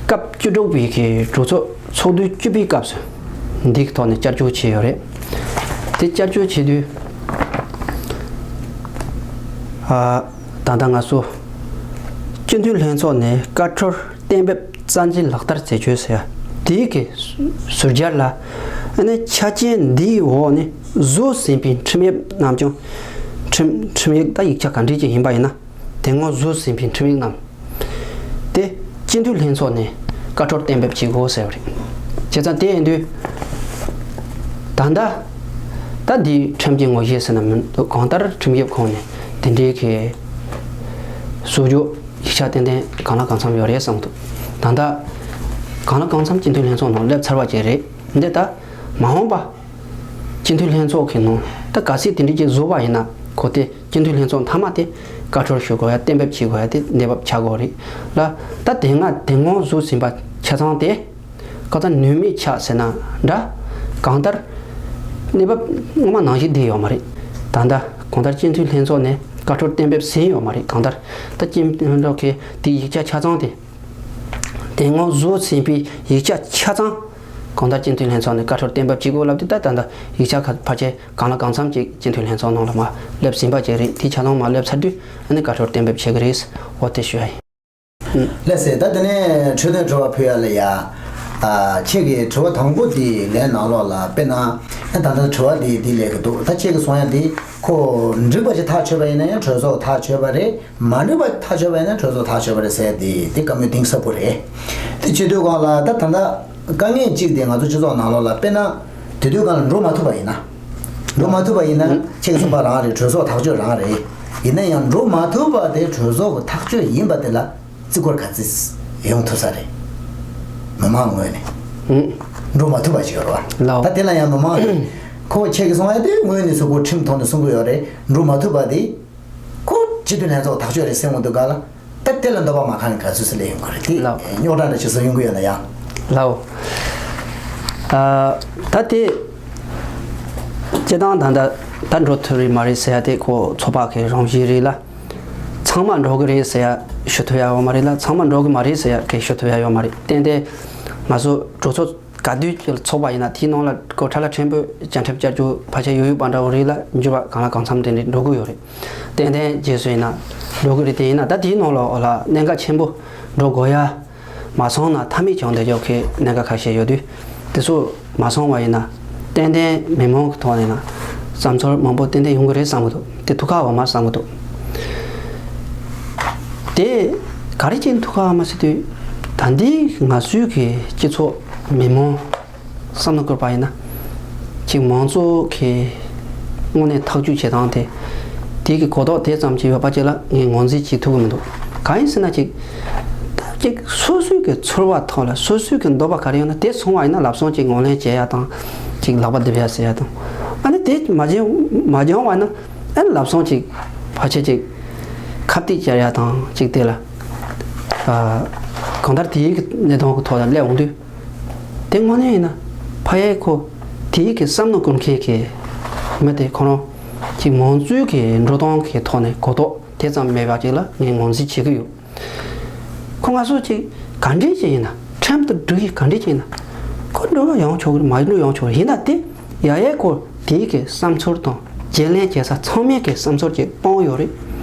སྐབས་བཅུ་དྲུག་པའི་གི་གྲོས་ཚོགས་ཚོགས་དུས་བཅུ་པའི་སྐབས་སུ་འདི་གི་ཐོག་ནས་བསྐྱར་བཅོས་བྱས་ཡོད་རེད། དེ་བསྐྱར་བཅོས་བྱེད་དུས་ཨ། ད་ལྟ་ང་ཚོ་སྤྱི་འཐུས་ལྷན་ཚོགས་ནས་བཀའ་འཁྲོལ་གཏན་འབེབས་རྩ་འཛིན་ལག་བསྟར་མཛད་ཆོག་ཟེར་ཡ་དེའི་གི་ཟུར་སྦྱར་ལ་ཨ་ནི་ཆ་རྐྱེན་འདིའི་འོག་ནས་བཟོས་ཟིན་པའི་ཁྲིམས་ཡིག་རྣམས་ཀྱང་ཁྲིམས་ཁྲིམས་ཡིག་ད་ཡིག་ཆ་ག་འདྲ་ཅིག་ཡིན་པ་ཡིན་ན་དེ་སྔོན་བཟོས་ཟིན་པའི་ཁྲིམས་ཡིག་རྣམས། དེ་སྤྱི་འཐུས་ལྷན་ཚོགས་ནས་བཀའ་འཁྲོལ་གཏན་འབེབས་བྱེད་དགོས་ཟེར་བ་རེད། བྱས་ཙང་དེ་ཡིན་དུས། ད་ལྟ། ད་འདི་ཁྲིམས་ཀྱི་ངོས་བཞེས་ཟེར་ན་མི་འདུག་གང་ལྟར་ཁྲིམས་ཞིབ་ཁང་ནས་དེ་འདྲའི་གི་གསོལ་ཇོ་ཡིག་ཆ་ཏན་ཏན་གང་ལ་གང་འཚམ་ཡོད་རེད་བསམ་འདུག་ད་ལྟ། གང་ལ་གང་འཚམ་སྤྱི་འཐུས་ལྷན་ཚོགས་ནང་སླེབས་ཚར་བ་ཅིག་རེད། འདི་ད་མ་འོངས་པ། སྤྱི་འཐུས་ལྷན་ཚོགས་ཀྱི་ནང་ད་གལ་སྲིད་དེ་འདྲ་ཅིག་བཟོ་བ་ཡིན་ན་ཁོ་དེ་སྤྱི་འཐུས་ལྷན་ཚོགས་མཐའ་མ་དེ་བཀའ་འཁྲོལ་ཞུ་དགོས་ཡ་གཏན་འབེབས་བྱེད་དགོས་ཡ་དེ་གནས་བབ་ཆགས་དགོས་རེད་ལ། ད་དེ་སྔ་དེ་སྔོན་བཟོས་ཟིན་པ་ཆ་ཚང་དེ་ཁ་ཚ་ནུས་མེད་ཆགས་ཟེར་ན་འདྲ། གང་ལྟར་གནས་བབ་སྔོན་མ་ནང་བཞིན་བསྡད་ཡོད་མ་རེད། ད་ལྟ་གང་ལྟར་སྤྱི་འཐུས་ལྷན་ཚོགས་ནས་བཀའ་འཁྲོལ་གཏན་འབེབས་ཟིན་ཡོད་མ་རེད། གང་ལྟར་ད་སྤྱི་འཐུས་ལྷན་ཚོགས་ཀྱི་དེ་ཡིག་ཆ་ཆ་ཚང་དེ་དེ་སྔོན་བཟོས་ཟིན་པའི་ཡིག་ཆ་ཆ་ཚང་། གང་ལྟར་སྤྱི་འཐུས་ལྷན་ཚོགས་ནས་བཀའ་འཁྲོལ་གཏན་འབེབས་བྱེད་དགོས་ལབ་དུས་ད་ད་ལྟ་ཡིག་ཆ་ཁ་ཕལ་ཆེར་གང་ལ་གང་འཚམ་ཅིག་སྤྱི་འཐུས་ལྷན་ཚོགས་ནང་ལ་མར་སླེབས་ཟིན་པ་ཅིག་རེད། དེ་ཆ་ཚང་མར་སླེབས་ཚར་དུས་ཨ་ནི་བཀའ་འཁྲོལ་གཏན་འབེབས་བྱེད་ཀྱི་རེད། འོ་དེ་ཞུ་ཡ་ཡིན། ལགས་སེ། ད་དེ་ནས་འཕྲོས་དོན་དྲི་བ་ཕུལ་ཡ་ལ་ཡ། ཨ། ཁྱེད་ཀྱི་དྲི་བ་དང་པོ་དེ་ལན་ནང་ལོགས་ལ་དཔེར་ན། ཨ། ད་ལྟ་དྲི་བ་འདི་འདི་སླེབས་ཀྱི་འདུག་ད་ཁྱེད་ཀྱིས་གསུང་ཡ་འདི་ཁོ་འགྲིག་པ་ཞིག་ཐག་ཆོད་པ་ཡིན་ན་ཡང་གྲོས་ཚོགས་ཐག་ཆོད་པ་རེད། མ་འགྲིག་པ་ཐག་ཆོད་པ་ཡིན་ན་གྲོས་ཚོགས་ཐག་ཆོད་པ་རེད་ཟེར་དེ་དེ་བཀའ་མོལ་གཏིང་ཟབ་པོ་རེད། དེ་བྱེད་དུས་སྒང་ལ་ད་ད་ལྟ་དཀའ་ངལ་གཅིག་དེ་ང་ཚོ་སྤྱི་ཚོགས་ནང་ལོགས་ལ་དཔེར་ན་དེ་དུས་སྒང་ལ་འགྲོ་མ་ཐུབ་པ་ཡིན་ན། འགྲོ་མ་ཐུབ་པ་ཡིན་ན་ཁྱེད་ཀྱིས་གསུངས་པ་རང་རེད། གྲོས་ཚོགས་ཐག་གཅོད་རང་རེད། ཡིན་ན་ཡང་འགྲོ་མ་ཐུབ་པ་དེ་གྲོས་ཚོགས་ཀྱི་ཐག་གཅོད་ཡིན་པ་དེ་ལ་བརྩི་བཀུར་ག་ཚོད་ཡོང་ཐུབ་ས་རེད། མི་མང་ངོས་ནས་ཨུ། འགྲོ་མ་ཐུབ་པ་ཞིག་ཡོད་རེད་བ། ལའོ། ད་དེ་ལ་ཡང་མི་མང་ཁོ་ཁྱེད་ཀྱིས་གསུང་ཡ་དེ་ངོས་ནས་སུ་ཁོ་ཁྲིམས་ཐོག་ནས་གསུང་གི་ཡོད་རེད། འགྲོ་མ་ཐུབ་པ་དེ་ཁོ་སྤྱི་འཐུས་ལྷན་ཚོགས་ཐག་གཅོད་རེད་ཟེར་འོང་དུས་ག་ལ། ད་དེ་ལ་འདོད་པ་མ་ཁེངས་ག་ཚོད་ཚོད་ལས་ཡོང་གི་རེད་དེ། ལའོ། རྙོག་དྲ་འདྲ་ཞིག་བཟོ་ཡོང་གི་ཡོད་ན་ཡང་། ལའོ། ཨ། ད་དེ་སྤྱི་བཏང་ད་ད་ད་འགྲོ་ཐུབ་རེད་མ་རེད་ཟེར་ཡ་དེ་ཁོ་ཚོགས་པ་གི་རང་བཞིན་རེད་ལ། ཚང་མ་འགྲོ་གི་རེད་ཟེར་ཡ་ཞུ་ཐུབ་ཡ་ཡོད་མ་རེད་ལ། ཚང་མ་འགྲོ་གི་མ་རེད་ཟེར་ཡ་གི་ཞུ་ཐུབ་ཡ་ཡོད་མ་རེད། ཏན་ཏན་ང་ཚོ་གྲོས་ཚོགས་ག་དུས་ཀྱི་ཚོགས་པ་ཡིན་ན་དེའི་ནང་ལ་སྒོ་ཁྲལ་ཕྲན་བུ་བཅའ་ཁྲིམས་བསྐྱར་བཅོས་ཕལ་ཆེར་ཡོད་ཡོད་པ་འདྲ་བོ་རེད་ལ། འགྱུར་བ་གང་ལ་གང་འཚམ་དེ་འདྲ་འགྲོ་གི་ཡོད་རེད། ཏན་ཏན་རྗེས་སུ་ཡིན་ན་འགྲོ་གི་རེད། དེ་ཡིན་ན་ད་དེའི་ནང་ལ་འོ་ལ་གནད་འགག་ཆེན་པོ་འགྲོ་དགོས་ཡ་མ་སོང་ན་མཐའ་མའི་བྱུང་བསྡད་ཡོད་མཁན་གནད་འགག་ཁ་ཤས་ཡོད་དུས། དེ་ཚོ་མ་སོང་བ་ཡིན་ན་ཏན་ཏན་མི་མང་གི་ཐོག་ནས་ན་བསམ་ཚུལ་མང་པོ་ཏན་ཏན་ཡོང་གི་རེད་བསམ་གི་འདུག་དེ་ཐུགས་ཁག་པོ་མ་བསམ་གི་འདུག་དེ་ག་རེ་བྱས་ནས་ཐུགས་ཁག་པོ་མ་ཟེར་དུས། ད་འདི་ང་ཚོའི་གི་སྤྱི་ཚོགས་མི་མང་བསམ་བློ་བསྐོར་བ་ཡིན་ན། ཅིག་མང་གཙོ་གི་དངོས་གནས་ཐག་གཅོད་བྱེད་སྟངས་དེ། དེ་གི་གོ་རྟོགས་དེ་ཙམ་ཅིག་ཡོད་པ་ཅིག་ལ་ངས་ངོས་འཛིན་བྱེད་ཐུབ་ཀྱི་མི་འདུག་གང་ཡིན་ཟེར་ན་ཅིག་ད་ཅིག་སོ་སོའི་གི་ཚོར་བ་ཐོག་ལ་སོ་སོའི་གི་འདོད་པ་ག་རེ་ཡོད་ན་དེ་སོང་བ་ཡིན་ན་ལབ་སོང་ཅིག་ངོས་ལེན་བྱེད་ཡ་དང་། ཅིག་ལག་པ་རྡེབ་ཡ་ཟེར་ཡ་དང་། ཨ་ནི་དེ་མ་བྱུང་མ་བྱུང་བ་ན་ཨ་ནི་ལབ་སོང་ཅིག་ཕལ་ཆེར་ཅིག་ཁ་གཏད་བཅར་ཡ་དང་ཅིག་དེ་ལ། ཨ། གང་ལྟར་དེའི་གི་གནས་སྟངས་གི་ཐོག་ལ་སླེབས་འོང་དུས། དེ་དངོས་གནས་ཡིན་ན་ཕ་ཡས་ཁོ་དེའི་གི་བསམ་བློ་འཁོར་མཁན་གི་མི་དེ་ཁོ་རང་གི་མང་གཙོའི་གི་འགྲོ་སྟངས་གི་ཐོག་ནས་གོ་རྟོགས་དེ་ཙམ་མེད་པ་ཅིག་ལ་ངས་ངོས་འཛིན་བྱེད་ཀྱི་ཡོད། ཁོ་ང་ཚོ་ཅིག་ག་འདྲས་ཅིག་ཡིན་ན་ཁྲིམས་དང་སྒྲིག་གཞི་ག་འདྲས་ཅིག་ཡིན་ན་ཁོ་འགྲོ་ཡང་ཆོག་གི་རེད། མ་འགྲོ་ཡང་ཆོག་གི་རེད། ཡིན་ན་དེ་ཡ་ཡས་ཁོ་དེའི་གི་བསམ་ཚུལ་དང་བརྗེ་ལེན་བྱེད་ས་ཚང་མའི་གི་བསམ་ཚུལ་ཅིག་སྤུངས་ཡོད་རེད།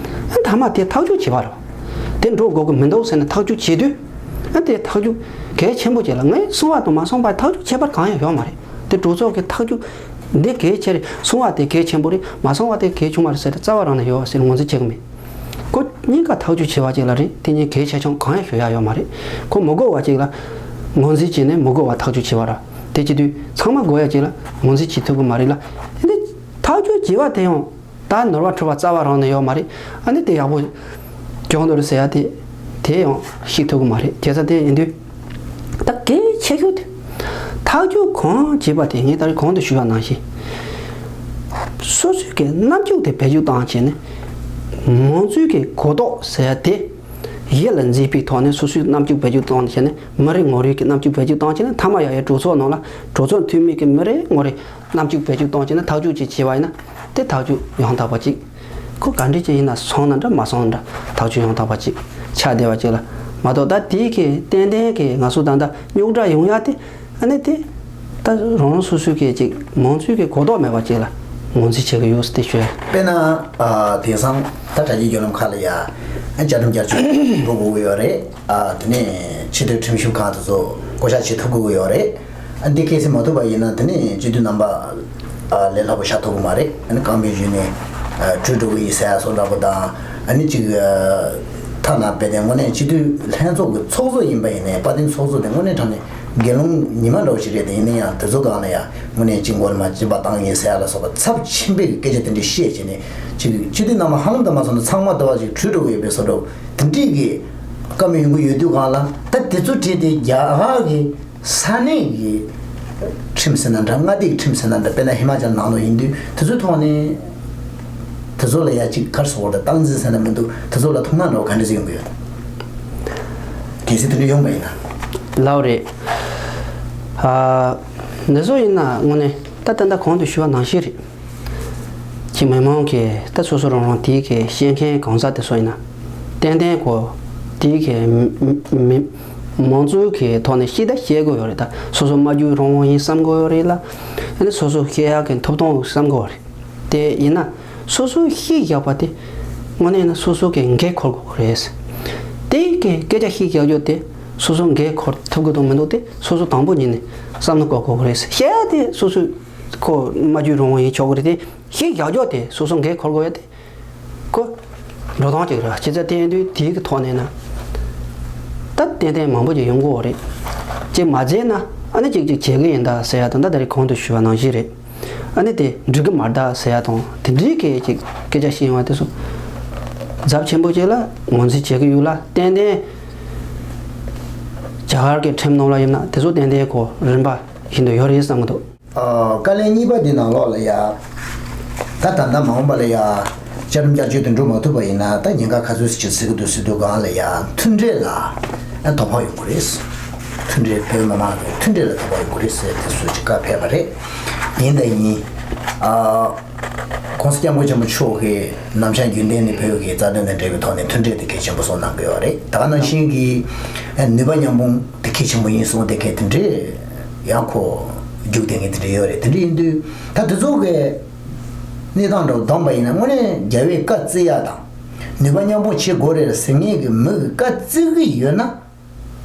ཨ་མཐའ་མ་དེ་ཐག་གཅོད་བྱེད་པ་རེད། དེ་འགྲོ་དགོས་ཀྱི་མི་འདུག་ཟེར་ནས་ཐག་གཅོད་བྱེད་དུས། ཨ་དེ་ཐག་གཅོད་གལ་ཆེན་པོ་བྱེད་ལ་ངས་སོང་བ་དང་མ་སོང་བ་ཐག་གཅོད་བྱེད་པར་གང་ཡང་ཡོད་མ་རེད། དེ་གྲོས་ཚོགས་ཀྱི་ཐག་གཅོད་འདི་གལ་ཆེ་རེད། སོང་བ་དེ་གལ་ཆེན་པོ་རེད། མ་སོང་བ་དེ་གལ་ཆུང་བ་རེད་ཟེར་ཏེ་རྩ་བ་རང་ནས་ཡོད་བ་ཟེར་ངོས་འཛིན་བྱེད་ཀྱི་མེད། ཁོ་གཉིས་ཀ་ཐག་གཅོད་བྱེད་པ་ཅིག་ལ་རེད། དེ་གཉིས་གལ་ཆེ་ཆུང་གང་ཡང་ཞུ་ཡ་ཡོད་མ་རེད། ཁོ་མི་དགོས་པ་ཅིག་ལ་ངོས་འཛིན་བྱས་ནས་མི་དགོས་པ་ཐག་གཅོད་བྱེད་པ་ར། དེ་བྱེད་དུས་ཚང་མ་དགོས་ཡ་ཅིག་ལ་ངོས་འཛིན་བྱེད་ཐུབ་ཀྱི་མ་རེད་ལ། དེ་ནས་ཐག་གཅོད་བྱེད་པ་དེ་ཡང་ད་ནོར་བ་འཁྲུལ་བ་རྩ་བ་རང་ནས་ཡོད་མ་རེད། ཨ་ནི་དེ་ཡག་པོ་སྦྱོང་འདོད་རེད་ཟེར་ཡ་དེ་དེ་ཡང་ཤེས་ཐུབ་ཀྱི་མ་རེད། བྱས་ཙང་དེ་ཡིན་དུས། ད་གལ་ཆེ་ཤོས་དེ། ཐག་གཅོད་གང་བྱེད་པ་དེ་ངས་ད་རེས་གོང་དུ་ཞུས་པ་ནང་བཞིན། སོ་སོའི་གི་རྣམ་འགྱུར་དེ་བེད་སྤྱོད་བཏང་བྱས་ནས། མང་གཙོའི་གི་གོ་རྟོགས་ཟེར་ཡ་དེ། གཞི་ལ་འཛིན་པའི་ཐོག་ནས་སོ་སོའི་རྣམ་འགྱུར་བེད་སྤྱོད་བཏང་བྱས་ནས་མི་རེ་ངོ་རེ་གི་རྣམ་འགྱུར་བེད་སྤྱོད་བཏང་བྱས་ནས་མཐའ་མ་ཡ་ཡ་གྲོས་ཚོགས་ནང་ལ་གྲོས་ཚོགས་འཐུས་མི་གི་མི་རེ་ངོ་རེ་རྣམ་འགྱུར་བེད་སྤྱོད་བཏང་བྱས་ནས་ཐག་གཅོད་ཅིག་བྱས་པ་ཡིན་ན་དེ་ཐག་གཅོད་ཡང་དག་པ་ཅིག་ཁོ་ག་འདྲ་ཅིག་ཡིན་ན་སོང་ན་འདྲ་མ་སོང་ན་འདྲ་ཐག་གཅོད་ཡང་དག་པ་ཅིག་ཆགས་བསྡད་པ་ཅིག་ལ་མ་གཏོགས། ད་དེའི་གི་ཏན་ཏན་གི་ང་ཚོ་ད་ལྟ་རྙོག་དྲ་ཡོང་ཡ་དེ་ཨ་ནི་དེ་ད་རང་རང་སོ་སོའི་གི་ཅིག་མང་གཙོའི་གི་གོ་རྟོགས་མེད་པ་ཅིག་ལ་ངོས་འཛིན་བྱེད་གི་ཡོད་ཟེར་དེ་ཞུ་ཡ། དཔེར་ན། ཨ། དེང་སང་ད་དྲ་རྒྱའི་བརྒྱུད་ལམ་ཁག་ལ་ཡ་བཅའ་ཁྲིམས་བསྐྱར་བཅོས་འགྲོ་དགོས་ཀྱི་ཡོད་རེད། ཨ། དེ་ནས་ཆེས་མཐོའི་ཁྲིམས་ཞིབ་ཁང་དེ་ཚོ་བསྐོ་བཞག་བྱེད་ཐུབ་དགོས་ཀྱི་ཡོད་རེད། ཨ། འདི་གལ་སྲིད་མ་ཐུབ་པ་ཡིན་ན་དེ་ནས་སྤྱི་འཐུས་རྣམ་པ་ལས་སླ་པོ་བཞག་ཐུབ་ཀྱི་མ་རེད། ཨ་ནི་རྐང་པའི་གཞུག་ནས་བྲོས་འགྲོ་གི་ཡིན་ཟེར་ཡ་སོགས་འདྲ་པོ་དང་། ཨ་ནི་གཅིག་ཐ་ན་དཔེ་དེ་དངོས་གནས་སྤྱི་འཐུས་ལྷན་ཚོགས་ཀྱི་ཚོགས་གཙོ་ཡིན་པ་ཡིན་ནའི་དཔལ་ལྡན་ཚོགས་གཙོ་དེ་དངོས་གནས་དྲང་གནས་དགེ་སློང་ཉི་མ་འདྲ་བོ་ཞིག་རེད་དེ། ཡིན་ན་ཡང་དེ་ཚོ་སྒང་ལ་ཡང་དངོས་གནས་གཅིག་མགོ་ལ་མ་གཅིག་པ་བཏང་ཡིན་ཟེར་ཡ་ལ་སོགས་པ་ཚབས་ཆེན་པོའི་སྐད་ཆ་དེ་འདྲ་བཤད་བྱས་ནས་གཅིག་སྤྱི་འཐུས་རྣམ་པ་ཧ་ལམ་དུ་མ་སོང་ན་ཚང་མ་དེ་བ་ཞིག་བྲོས་འགྲོ་གི་ཡོད་པའི་བཟོ་འདྲ་བོ་དེ་འདྲའི་གི་བཀའ་མོལ་ཡོང་གི་ཡོད་དུས་སྒང་ལ། ད་དེ་ཚོ་བྲིས་ཏེ་རྒྱ་གར་གི་ས་གནས་ཀྱི་ཁྲིམས་ཟེར་ན་འདྲ། མངའ་སྡེ་གི་ཁྲིམས་ཟེར་ན་འདྲ། དཔེར་ན་ཧི་མ་ཅལ་ནང་ལོགས་ཡིན་དུས་དེ་ཚོའི་ཐོག་ནས་དེ་ཚོ་ལ་ཡ་གཅིག་ག་རེ་ཟེར་དགོས་རེད། སྟངས་འཛིན་ཟེར་ན་མི་འདུག་དེ་ཚོ་ལ་ཐུགས་སྣང་འདྲ་བོ་ག་འདྲ་ཞིག་ཡོང་གི་ཡོད། གལ་སྲིད་དེ་འདྲ་ཡོང་བ་ཡིན་ན། ལགས་རེད། ཨ། འདི་ཚོ་ཡིན་ན་དངོས་གནས་ད་ད་ལྟ་གོང་དུ་ཞུས་པ་ནང་བཞིན་རེད། ཀྱི་མི་མང་གི་ད་སོ་སོ་རང་རང་དེའི་གི་བཤད་མཁན་གང་ཟག་དེ་ཚོ་ཡིན་ན། ཏན་ཏན་ཁོ་དེའི་གི་མི་མི་མང་གཙོའི་གི་ཐོག་ནས་ཤེས་ད་ཤེས་དགོས་ཡོད་རེད། ད་སོ་སོ་སྨྲ་བརྗོད་རང་དབང་ཡིན་བསམ་དགོས་ཡོད་རེད་ལ། ཨ་ནི་སོ་སོ་བཤད་ཡག་གི་ཐོབ་ཐང་བསམ་དགོས་རེད། དེ་ཡིན་ན་སོ་སོ་ཤེས་བཞག་པ་དེ་དངོས་གནས་ན་སོ་སོ་གི་འགན་འཁུར་དགོས་རེད། དེའི་གི་སྐད་ཆ་ཤེས་བཞག་རྒྱུ་དེ་སོ་སོ་འགན་འཁུར་ཐུབ་གི་འདུག་མི་འདུག་དེ་སོ་སོ་དང་པོ་ཉིད་ནས་བསམ་བློ་འཁོར་དགོས་རེད། བཤད་ཡག་དེ་སོ་སོ་ཁོ་སྨྲ་བརྗོད་རང་དབང་ཡིན་ཆོག་གི་རེད་དེ། ཤེས་བཞག་རྒྱུ་དེ་སོ་སོ་འགན་འཁུར་དགོས་ཡ་དེ་ཁོ་འགྲོ་སྟངས་ཅིག་རེད། ཅི་ཙམ་བལྟས་དུས་དེའི་གི་ཐོག་ནས་ན་ད་ཏན་ཏན་མང་པོ་ཅིག་ཡོང་གི་ཡོད་རེད། ཅིག་མ་བྱས་ན་ཨ་ནི་ཅིག་ཅིག་བྱེད་གི་ཡིན་ད་ཟེར་ཡ་དང་། ད་ད་རེས་གོང་དུ་ཞུས་པ་ནང་བཞིན་རེད། ཨ་ནི་དེ་འགྲིག་གི་མ་རེད་ད་ཟེར་ཡ་དང་དེ་འདྲའི་གི་ཅིག་སྐད་ཆ་བཤད་ཡོང་བ་དེ་ཚོ་ཚབས་ཆེན་པོ་ཅིག་ལ་ངོས་འཛིན་བྱེད་གི་ཡོད་ལ། ཏན་ཏན་ རྒྱ་གར་གྱི་ཁྲིམས་ནང་ལ་ཡིན་ན་དེ་ཚོ་ཏན་ཏན་ཁོ་རིམ་པ་བཞིན་དུ་ཡོད་རེད་བསམ་གྱི་འདུག། ཨ། དཀའ་ལས་གཉིས་པ་འདི་ནང་ལོགས་ལ་ཡ། ད་ད་ལྟ་མ་འོངས་པ་ལ་ཡ། བཅའ་ཁྲིམས་བསྐྱར་བཅོས་དེ་འགྲོ་མ་ཐུབ་པ་ཡིན་ན་ད་ཉེན་ཁ་ག་ཚོད་ཅིག་སྲིད་ཀྱི་འདུག་ཟེར་དུས་སྒང་ལ་ཡ་མཐུན་སྒྲིལ་ལ་ཨ་དོ་ཕོག་ཡོང་གི་རེད། མཐུན་སྒྲིལ་བོད་མི་མང་གི་མཐུན་སྒྲིལ་ལ་དོ་ཕོག་ཡོང་གི་རེད་ཟེར་དེ་ཚོ་ཅིག་བཀའ་ཕེབས་པ་རེད། ཡིན་དང་ཡིན། ཨ། ༸གོང་ས་༸སྐྱབས་མགོན་ཆེན་པོ་མཆོག་གིས་ནམ་ཞག་རྒྱུན་ལྡན་ནས་བོད་ཀྱི་རྩ་དོན་དང་འབྲེལ་བའི་ཐོག་ནས་མཐུན་སྒྲིལ་དེ་གལ་ཆེན་པོ་གསུངས་གནང་གི་ཡོད་རེད། ད་ག་ནང་བཞིན་གྱི་ནུས་པ་མཉམ་སྤུངས་དེ་གལ་ཆེན་པོ་ཡིན་གསུངས་དེ་གལ་དེ་འདྲས་ཡང་ཁོ་རྒྱུགས་དེ་ངས་དེ་འདྲས་ཡོད་རེད། དེ་འདྲས་ཡིན་དུས་ད་དེ་ཚོ་གི་གནས་སྟངས་འདྲ་བོ་བསྡོམས་པ་ཡིན་ན་དངོས་གནས་རྒྱལ་བའི་བཀའ་བརྩི་ཡ་དང་ནུས་པ་མཉམ་སྤུངས་བྱེད་དགོས་རེད་ཟེར་མཁན་གྱི་མི་གི་བཀའ་བརྩི་གི་ཡོད་ན།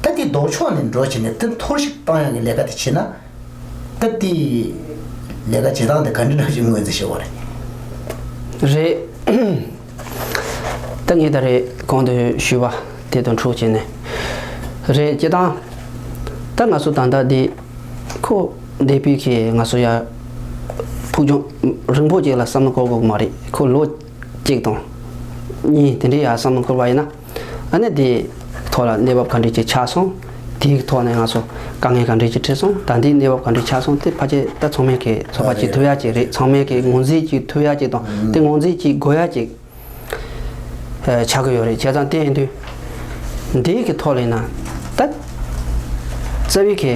ད་དེ་ལྡོག་ཕྱོགས་ནས་འགྲོ་བྱས་ནས་དེ་འཐོར་ཞིག་བཏང་ཡག་གི་ལས་ཀ་དེ་བྱས་ན། ད་དེ་ལས་ཀ་བྱེད་སྟངས་དེ་ག་འདྲ་འདྲ་ཞིག་ངོས་འཛིན་བྱེད་དགོས་རེད། རེད། ད་ངས་ད་རེས་གོང་དུ་ཞུས་པ་དེ་དང་འཁྲུག་བྱས་ནས། རེད་སྤྱིར་བཏང་། ད་ང་ཚོ་ད་ལྟ་འདི་ཁོ་འདས་པའི་གི་ང་ཚོ་ཡ་ཕུགས་རྒྱང་རིང་པོ་ཅིག་ལ་བསམ་བློ་འཁོར་དགོས་མ་རེད། ཁོ་ལོ་གཅིག་དང་གཉིས་དེ་འདྲའི་ཡ་བསམ་བློ་འཁོར་བ་ཡིན་ན། ཨ་ནི་དེའི་ཐོག་ལ་གནས་བབ་ག་འདྲ་ཅིག་ཆགས་སོང་། དེའི་ཐོག་ནས་ང་ཚོ་དཀའ་ངལ་ག་འདྲ་ཅིག་འཕྲད་སོང་། ད་ལྟའི་གནས་བབ་ག་འདྲ་ཆགས་སོང་། དེ་ཕལ་ཆེར་ད་ཚང་མས་ཀྱི་ཚོད་དཔག་བྱེད་ཐུབ་ཡ་ཅིག་རེད། ཚང་མས་ཀྱི་ངོས་འཛིན་བྱེད་ཐུབ་ཡ་ཅིག་དང་དེ་ངོས་འཛིན་བྱེད་དགོས་ཡ་ཅིག་ཆགས་ཀྱི་ཡོད་རེད། བྱས་ཙང་དེ་ཡིན་དུས་འདིའི་གི་ཐོག་ལ་ཡིན་ན་ད་རྩ་བའི་གི་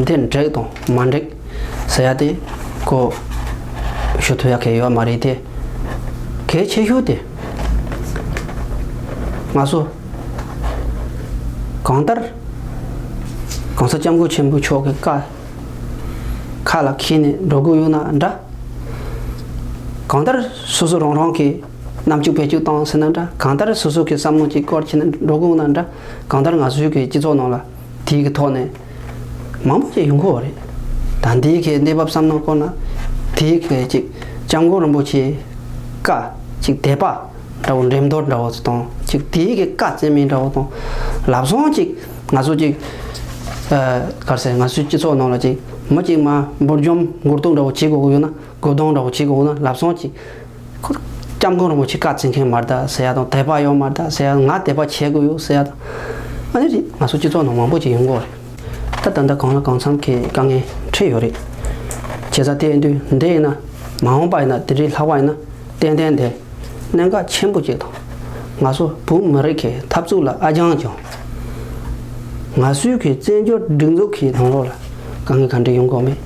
འདི་འགྲིག་དང་མ་འགྲིག་ཟེར་ཡ་དེ་ཁོ་ཞུ་ཐུབ་ཡ་གི་ཡོད་མ་རེད་དེ། གལ་ཆེ་ཤོས་དེ་ང་ཚོ་གང་ལྟར་གོང་ས་སྐྱབས་མགོན་ཆེན་པོ་མཆོག་གི་བཀའ་ཁ་ལ་འཁྱེར་ནས་འགྲོ་གི་ཡོད་ན་འདྲ། གང་ལྟར་སོ་སོ་རང་རང་གི་རྣམ་དཔྱོད་བེད་སྤྱོད་བཏང་ཟེར་ན་འདྲ། གང་ལྟར་སོ་སོ་གི་བསམ་བློ་གཅིག་སྐོར་བྱས་ནས་འགྲོ་གི་ཡོད་ན་འདྲ། གང་ལྟར་ང་ཚོའི་གི་སྤྱི་ཚོགས་ནང་ལ་དེའི་གི་ཐོག་ནས་མང་པོ་ཅིག་ཡོང་གི་ཡོད་རེད། ད་འདིའི་གི་གནས་བབ་བསམ་བློ་བསྐོར་ན་དེའི་གི་ཅིག་སྐྱབས་མགོན་རིན་པོ་ཆེའི་བཀའ་ཅིག་དད་པ་འདྲ་བོ་འགྲེམས་སྟོན་འདྲ་བོ་དང་ཅིག་དེའི་གི་བཀའ་བཙན་མིན་འདྲ་བོ་དང་ལབ་སོང་ཅིག་ང་ཚོ་ཅིག་ཨ་ག་རེ་ཟེར། ང་ཚོའི་སྤྱི་ཚོགས་ནང་ལ་ཅིག་མི་ཅིག་མ་འབུར་འཇོམས་མགུར་ཐུག་འདྲ་བོ་བྱེད་དགོས་ཀྱི་ཡོད་ན། མགོ་སྡོང་འདྲ་བོ་བྱེད་དགོས་ན་ལབ་སོང་ཅིག་ཁོ་སྐྱབས་མགོན་རིན་པོ་ཆེ་བཀའ་བརྩི་མཁན་མ་རེད་ད་ཟེར་ཡ་དང་། དད་པ་ཡོད་མ་རེད་ད་ཟེར་ཡ། ང་དད་པ་བྱེད་དགོས་ཡོད་ཟེར་ཡ་དང་། ཨ་ནི་རེད། ང་ཚོ་སྤྱི་ཚོགས་ནང་མང་པོ་ཅིག་ཡོང་གི་ཡོད་རེད། ད་ད་ལྟ་གང་ལ་གང་འཚམ་གྱི་དཀའ་ངལ་འཕྲད་ཡོད་རེད། བྱས་ཙང་དེ་ཡིན་དུས་འདི་ཡིན་ན་མ་འོངས་པ་ཡིན་ན་དེ་འདྲའི་ལྷག་པ་ཡིན་ན་ཏན་ཏན་དེ་གནད་འགག་ཆེན་པོ་ཅིག་དང་། ང་ཚོ་བོད་མི་རིགས་ཀྱི་འཐབ་རྩོད་ལ་ཨ་རྐྱང་རྐྱང་། ང་ཚོའི་གི་བཙན་བྱོལ་སྒྲིག་འཛུགས་ཀྱི་ནང་ལོགས་ལ་དཀའ་ངལ་ག་འདྲ་ཡོང་གི་ཡོད་མེད་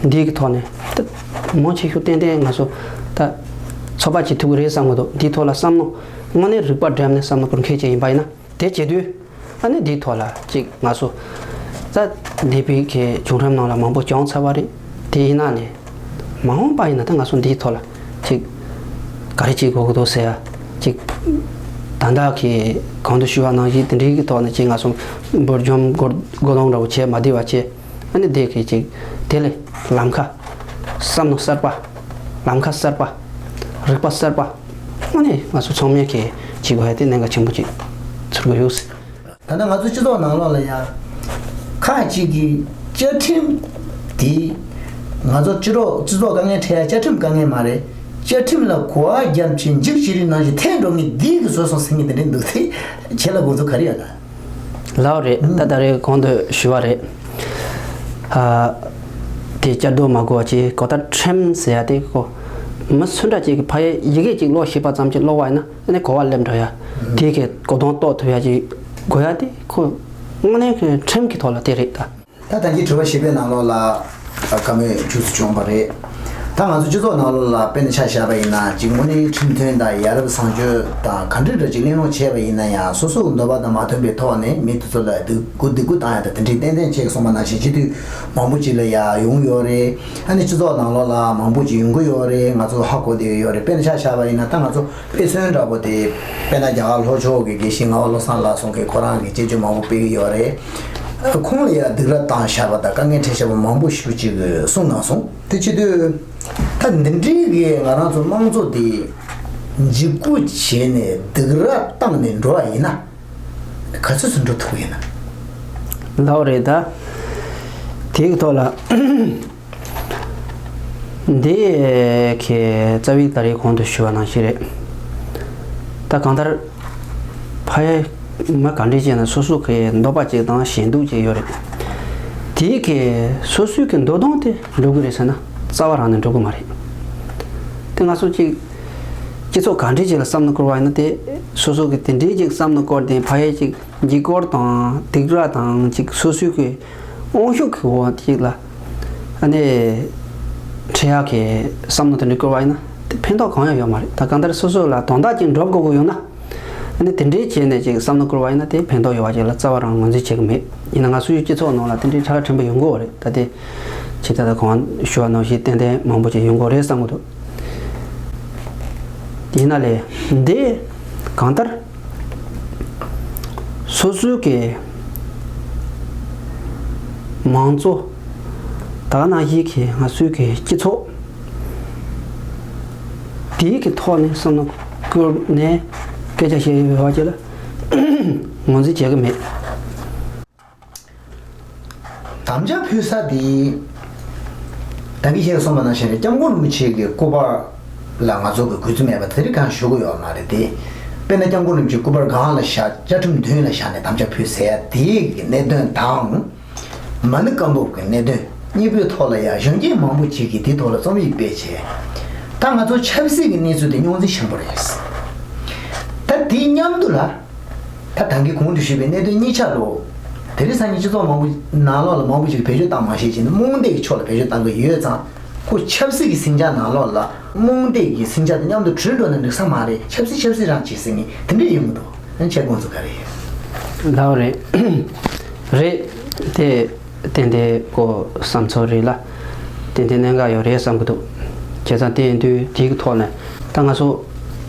འདི་གི་ཐོག་ནས་ད་མང་ཆེ་ཤོས་ཏན་ཏན་ང་ཚོ་ད་ཚོད་དཔག་བྱེད་ཐུབ་ཀྱི་རེད་བསམ་གྱི་འདུག་འདིའི་ཐོག་ལ་བསམ་བློ་དངོས་གནས་རིག་པ་བསྒྲིམས་ནས་བསམ་བློ་འཁོར་མཁན་ཅིག་ཡིན་པ་ཡིན་ན། དེ་བྱེད་དུས་ཨ་ནི་འདིའི་ཐོག་ལ་ཅིག་ང་ཚོ་ད་འདས་པའི་གི་བྱུང་རིམ་ནང་ལ་མང་པོ་བྱུང་ཚར་བ་རེད། དེ་ཡིན་ན་ནི་མ་འོངས་པ་ཡིན་ན་ད་ང་ཚོ་འདིའི་ཐོག་ལ་ཅིག་ག་རེ་བྱེད་དགོས་ཀྱི་འདུག་ཟེར་ཡ་ཅིག་ད་ལྟ་གི་གོང་དུ་ཞུས་པ་ནང་བཞིན་དེ་འདྲའི་གི་ཐོག་ནས་ཅིག་ང་ཚོ་འབུར་འཇོམས་མགོ་སྡོང་འདྲ་བོ་བྱས་མ་བསྡད་པ་བྱས། ཨ་ནི་དེ་གི་ཅིག་དེ་ལས་ལམ་ཁ་བསམ་བློ་གསར་པ། ལམ་ཁ་གསར་པ། རིག་པ་གསར་པ། ཨ་ནི་ང་ཚོ་ཚང་མས་གི་བྱེད་དགོས་ཡ་དེ་གནད་འགག་ཆེན་པོ་ཅིག་ཚོར་གི་ཡོད། ད་ལྟ་ང་ཚོ་སྤྱི་ཚོགས་ནང་ལོགས་ལ་ཡང་ཁག་ཅིག་གིས་བཅའ་ཁྲིམས་དེ་ང་ཚོ་སྤྱི་ཚོགས་སྤྱི་ཚོགས་དཀའ་ངལ་འཕྲད་ཡ་བཅའ་ཁྲིམས་དཀའ་ངལ་མ་རེད། བཅའ་ཁྲིམས་ལ་གོ་བ་བརྒྱབ་བྱས་འཇིགས་བྱེད་རིགས་ནང་བཞིན་འཐེན་འགྲོ་མཁན་འདི་གི་བཟོས་སོང་ཟེར་མཁན་དེ་འདྲ་འདུག་སྟེ། ཁྱེད་ལ་དགོངས་ཚུལ་ག་རེ་ཡོད་ན། ལགས་རེད། ད་ད་རེས་གོང་དུ་ཞུས་པ་རེད། ཨ། དེ་བསྐྱར་ཟློས་མ་དགོས་པ་ཅིག་གོ་ད་ཁྲིམས་ཟེར་ཡ་དེ་ཁོ་མི་སུ་འདྲ་ཅིག་གིས་ཕ་ཡི་ཡི་གེ་ཅིག་ཀློག་ཤེས་པ་ཙམ་གྱིས་ཀློག་པ་ཡིན་ན་ཨ་ནི་གོ་བ་སླེབས་འགྲོ་ཡ། དེ་གི་གོ་དོན་རྟོགས་ཐུབ་ཡ་ཅིག་དགོས་ཡ་དེ་ཁོ་དངོས་གནས་ཀྱི་ཁྲིམས་ཀྱི་ཐོག་ལ་དེ་རེད་ད། ད་ད་གིན་དྲི་བ་བཞི་པའི་ནང་ལོགས་ལ་བཀའ་མོལ་མཇུག་སུ་བྱུང་བ་རེད། ད་ང་ཚོ་སྤྱི་ཚོགས་ནང་ལོགས་ལ་དཔེར་ན་ཆ་བཞག་པ་ཡིན་ན་ཅིག་དངོས་གནས་ཁྲིམས་མཐུན་དང་ཡ་རབས་བཟང་སྤྱོད་དང་ག་འདྲ་འདྲ་ཅིག་གླེང་སློང་བྱས་པ་ཡིན་ན་ཡང་སོ་སོའི་འདོད་པ་དང་མ་མཐུན་པའི་ཐོག་ནས་མི་དེ་ཚོ་ལ་སྡིགས་སྐུལ་སྡིགས་སྐུལ་བཏང་ཡ་དང་དེ་འདྲའི་ཏན་ཏན་བྱས་སོང་བ་ནང་བཞིན་བྱེད་དུས་མང་པོ་ཅིག་ལ་ཡ་ཡོང་ཡོད་རེད། ཨ་ནི་སྤྱི་ཚོགས་ནང་ལོགས་ལ་མང་པོ་ཅིག་ཡོང་གི་ཡོད་རེད། ང་ཚོ་ཧ་གོ་བསྡད་ཡོད་རེད། དཔེར་ན་ཆ་བཞག་པ་ཡིན་ན་ད་ང་ཚོ་དཔེ་མཚོན་འདྲ་པོ་དེ་དཔེར་ན་རྒྱ་གར་ལྷོ་ཕྱོགས་ཀྱི་དགེ་བཤེས་ངག་དབང་བློ་བཟང་ལགས་ཟུང་གིས་ཁོ་རང་གི་དཔྱད་བརྗོད་མང་པོ་སྤེལ་གྱི་ཡོད་རེད། ཁོང་ལ་ཡང་སྡིགས་ར་བཏང་བཞག་པ་དང་དཀའ་ངལ་འཕྲད་བཞག་པ་མང་པོ་ཞེ་པོ་ཅིག་གསུངས་གནང་སོང་། དེ་བྱེད་དུས་ད་འདི་འདྲའི་གི་ང་རང་ཚོ་དམངས་གཙོ་དེ་འཇིགས་སྐུལ་བྱས་ནས་སྡིགས་ར་བཏང་ནས་འགྲོ་བ་ཡིན་ན་ག་ཚོད་ཙམ་འགྲོ་ཐུབ་ཀྱི་ཡིན་ན། ལགས་རེད་ད། དེའི་ཐོག་ལ། འདི་གི་རྩ་བའི་ད་རེས་གོང་དུ་ཞུས་པ་ནང་བཞིན་རེད། ད་གང་ལྟར་ཕ་ཡ་ མི་ག་འདྲས་ཅིག་ན་སོ་སོ་གི་འདོད་པ་ཅིག་དང་ཞེ་སྡང་ཅིག་ཡོད་རེད། དེའི་གི་སོ་སོའི་གི་འདོད་དོན་དེ་འགྲུབ་གི་རེད་ཟེར་ན་རྩ་བ་རང་ནས་འགྲུབ་གི་མ་རེད། དེ་ང་ཚོ་ཅིག་སྤྱི་ཚོགས་ག་འདྲས་ཅིག་ལ་བསམ་བློ་བསྐོར་བ་ཡིན་ན། དེ་སོ་སོ་གི་དེ་འདྲས་ཅིག་བསམ་བློ་བསྐོར་ཏེ་ཕ་ཡུལ་ཅིག་འཇིགས་སྐུལ་དང་སྡིགས་ར་དང་ཅིག་སོ་སོའི་གི་དབང་ཤུགས་ཀྱི་འོག་ཅིག་ལ་ཨ་ནི་ཁྲིད་ཡག་གི་བསམ་བློ་དེ་འདྲ་བསྐོར་བ་ཡིན་ན་དེ་ཕན་ཐོགས་གང་ཡང་ཡོད་མ་རེད། ད་གང་ལྟར་སོ་སོ་ལ་དོན་དག་ཅིག་འགྲུབ་དགོས་ཀྱི་ཡོད་ན། ཨ་ནི་དེ་འདྲའི་བྱས་ནས་ཅིག་བསམ་བློ་བསྐོར་བ་ཡིན་ན་དེ་ཕན་ཐོགས་ཡོད་པ་ཅིག་ལ་རྩ་བ་རང་ངོས་འཛིན་བྱེད་ཀྱི་མེད། ཡིན་ན་ང་ཚོའི་སྤྱི་ཚོགས་ནང་ལ་དེ་འདྲའི་ཁྲ་ཁྲ་ཕྲན་བུ་ཡོང་གི་ཡོད་རེད། ད་དེ་ཅིག་ད་ལྟ་གོང་ཞུ་བ་ནང་བཞིན་ཏན་ཏན་མང་པོ་ཅིག་ཡོང་གི་ཡོད་རེད་བསམ་གྱི་འདུག། ཡིན་ན་ལས་འདི་གང་ལྟར་སོ་སོའི་གི་མང་གཙོ་ད་ག་ནང་བཞིན་གྱི་ང་ཚོའི་གི་སྤྱི་ཚོགས་དེའི་གི་ཐོག་ནས་བསམ་བློ་བསྐོར་ནས་སྐད་ཆ་བཤད་ཡོད་པ་ཅིག་ལ་ངོས་འཛིན་བྱེད་ཀྱི་མེད། དམ་བཅའ་ཕུལ་ས་དེ་ད་གིན་བཤད་སོང་བ་ནང་བཞིན་རེད། སྐྱབས་མགོན་རིན་པོ་ཆེ་གི་སྐུ་པར་ལ་ང་ཚོ་གི་གུས་བརྩི་མེད་པ་དེ་རིགས་གང་ཞུ་གི་ཡོད་མ་རེད་དེ། དཔེར་ན་སྐྱབས་མགོན་རིན་པོ་ཆེ་སྐུ་པར་སྒང་ལ་བཞག་བཅའ་ཁྲིམས་མདུན་ལ་བཞག་ནས་དམ་བཅའ་ཕུལ་ཟེར་ཡ་དེའི་གི་གནད་དོན་དང་། མ་ཎི་བཀའ་འབུམ་གྱི་གནད་དོན་གཉིས་པོའི་ཐོག་ལ་ཡང་གཞོན་སྐྱེས་མང་པོ་ཅིག་གིས་དེའི་ཐོག་ལ་རྩོམ་ཡིག་སྤེལ་བྱས། ད་ང་ཚོ་ཆབ་སྲིད་ཀྱི་གནས་ཚུལ་དེ་རྙོག་འཛིང་ཆེན་པོ་རེད། ད་དེའི་མཉམ་དུ་ལ་ད་ད་གིན་གོང་དུ་ཞུས་པའི་གནད་དོན་གཉིས་ཆ་ལོ། དེ་རིང་སང་ཉིན་སྤྱི་ཚོགས་མང་པོ་ནང་ལོགས་ལ་མང་པོ་ཅིག་བེད་སྤྱོད་བཏང་མ་ཤེས་བྱས་ནས་རྨོངས་དད་ཀྱི་ཕྱོགས་ལ་བེད་སྤྱོད་བཏང་གི་ཡོད་ཙང་། ཁོ་ཆབ་སྲིད་ཀྱི་ཟིང་ཆ་ནང་ལོགས་ལ་རྨོངས་དད་ཀྱི་ཟིང་ཆ་དང་མཉམ་དུ་དྲུད་འགྲོ་ན་འགྲིག་ས་མ་རེད། ཆབ་སྲིད་ཆབ་སྲིད་རང་བྱེད་ཟེར་མཁན་དེ་འདྲས་ཡོང་གི་འདུག། ཁྱེད་དགོངས་ཚུལ་ག་རེ་ཡོད། ལགས་རེད། རེད། དེ་ཏན་ཏན་ཁོ་བསམ་ཚུལ་རེད་ལ། ཏན་ཏན་གནད་འགག་ཡོད་རེད་བསམ་གྱི་འདུག། བྱས་ཙང་དེ་ཡིན་དུས་དེའི་ཐོག་ནས་ད་ང་ཚོ་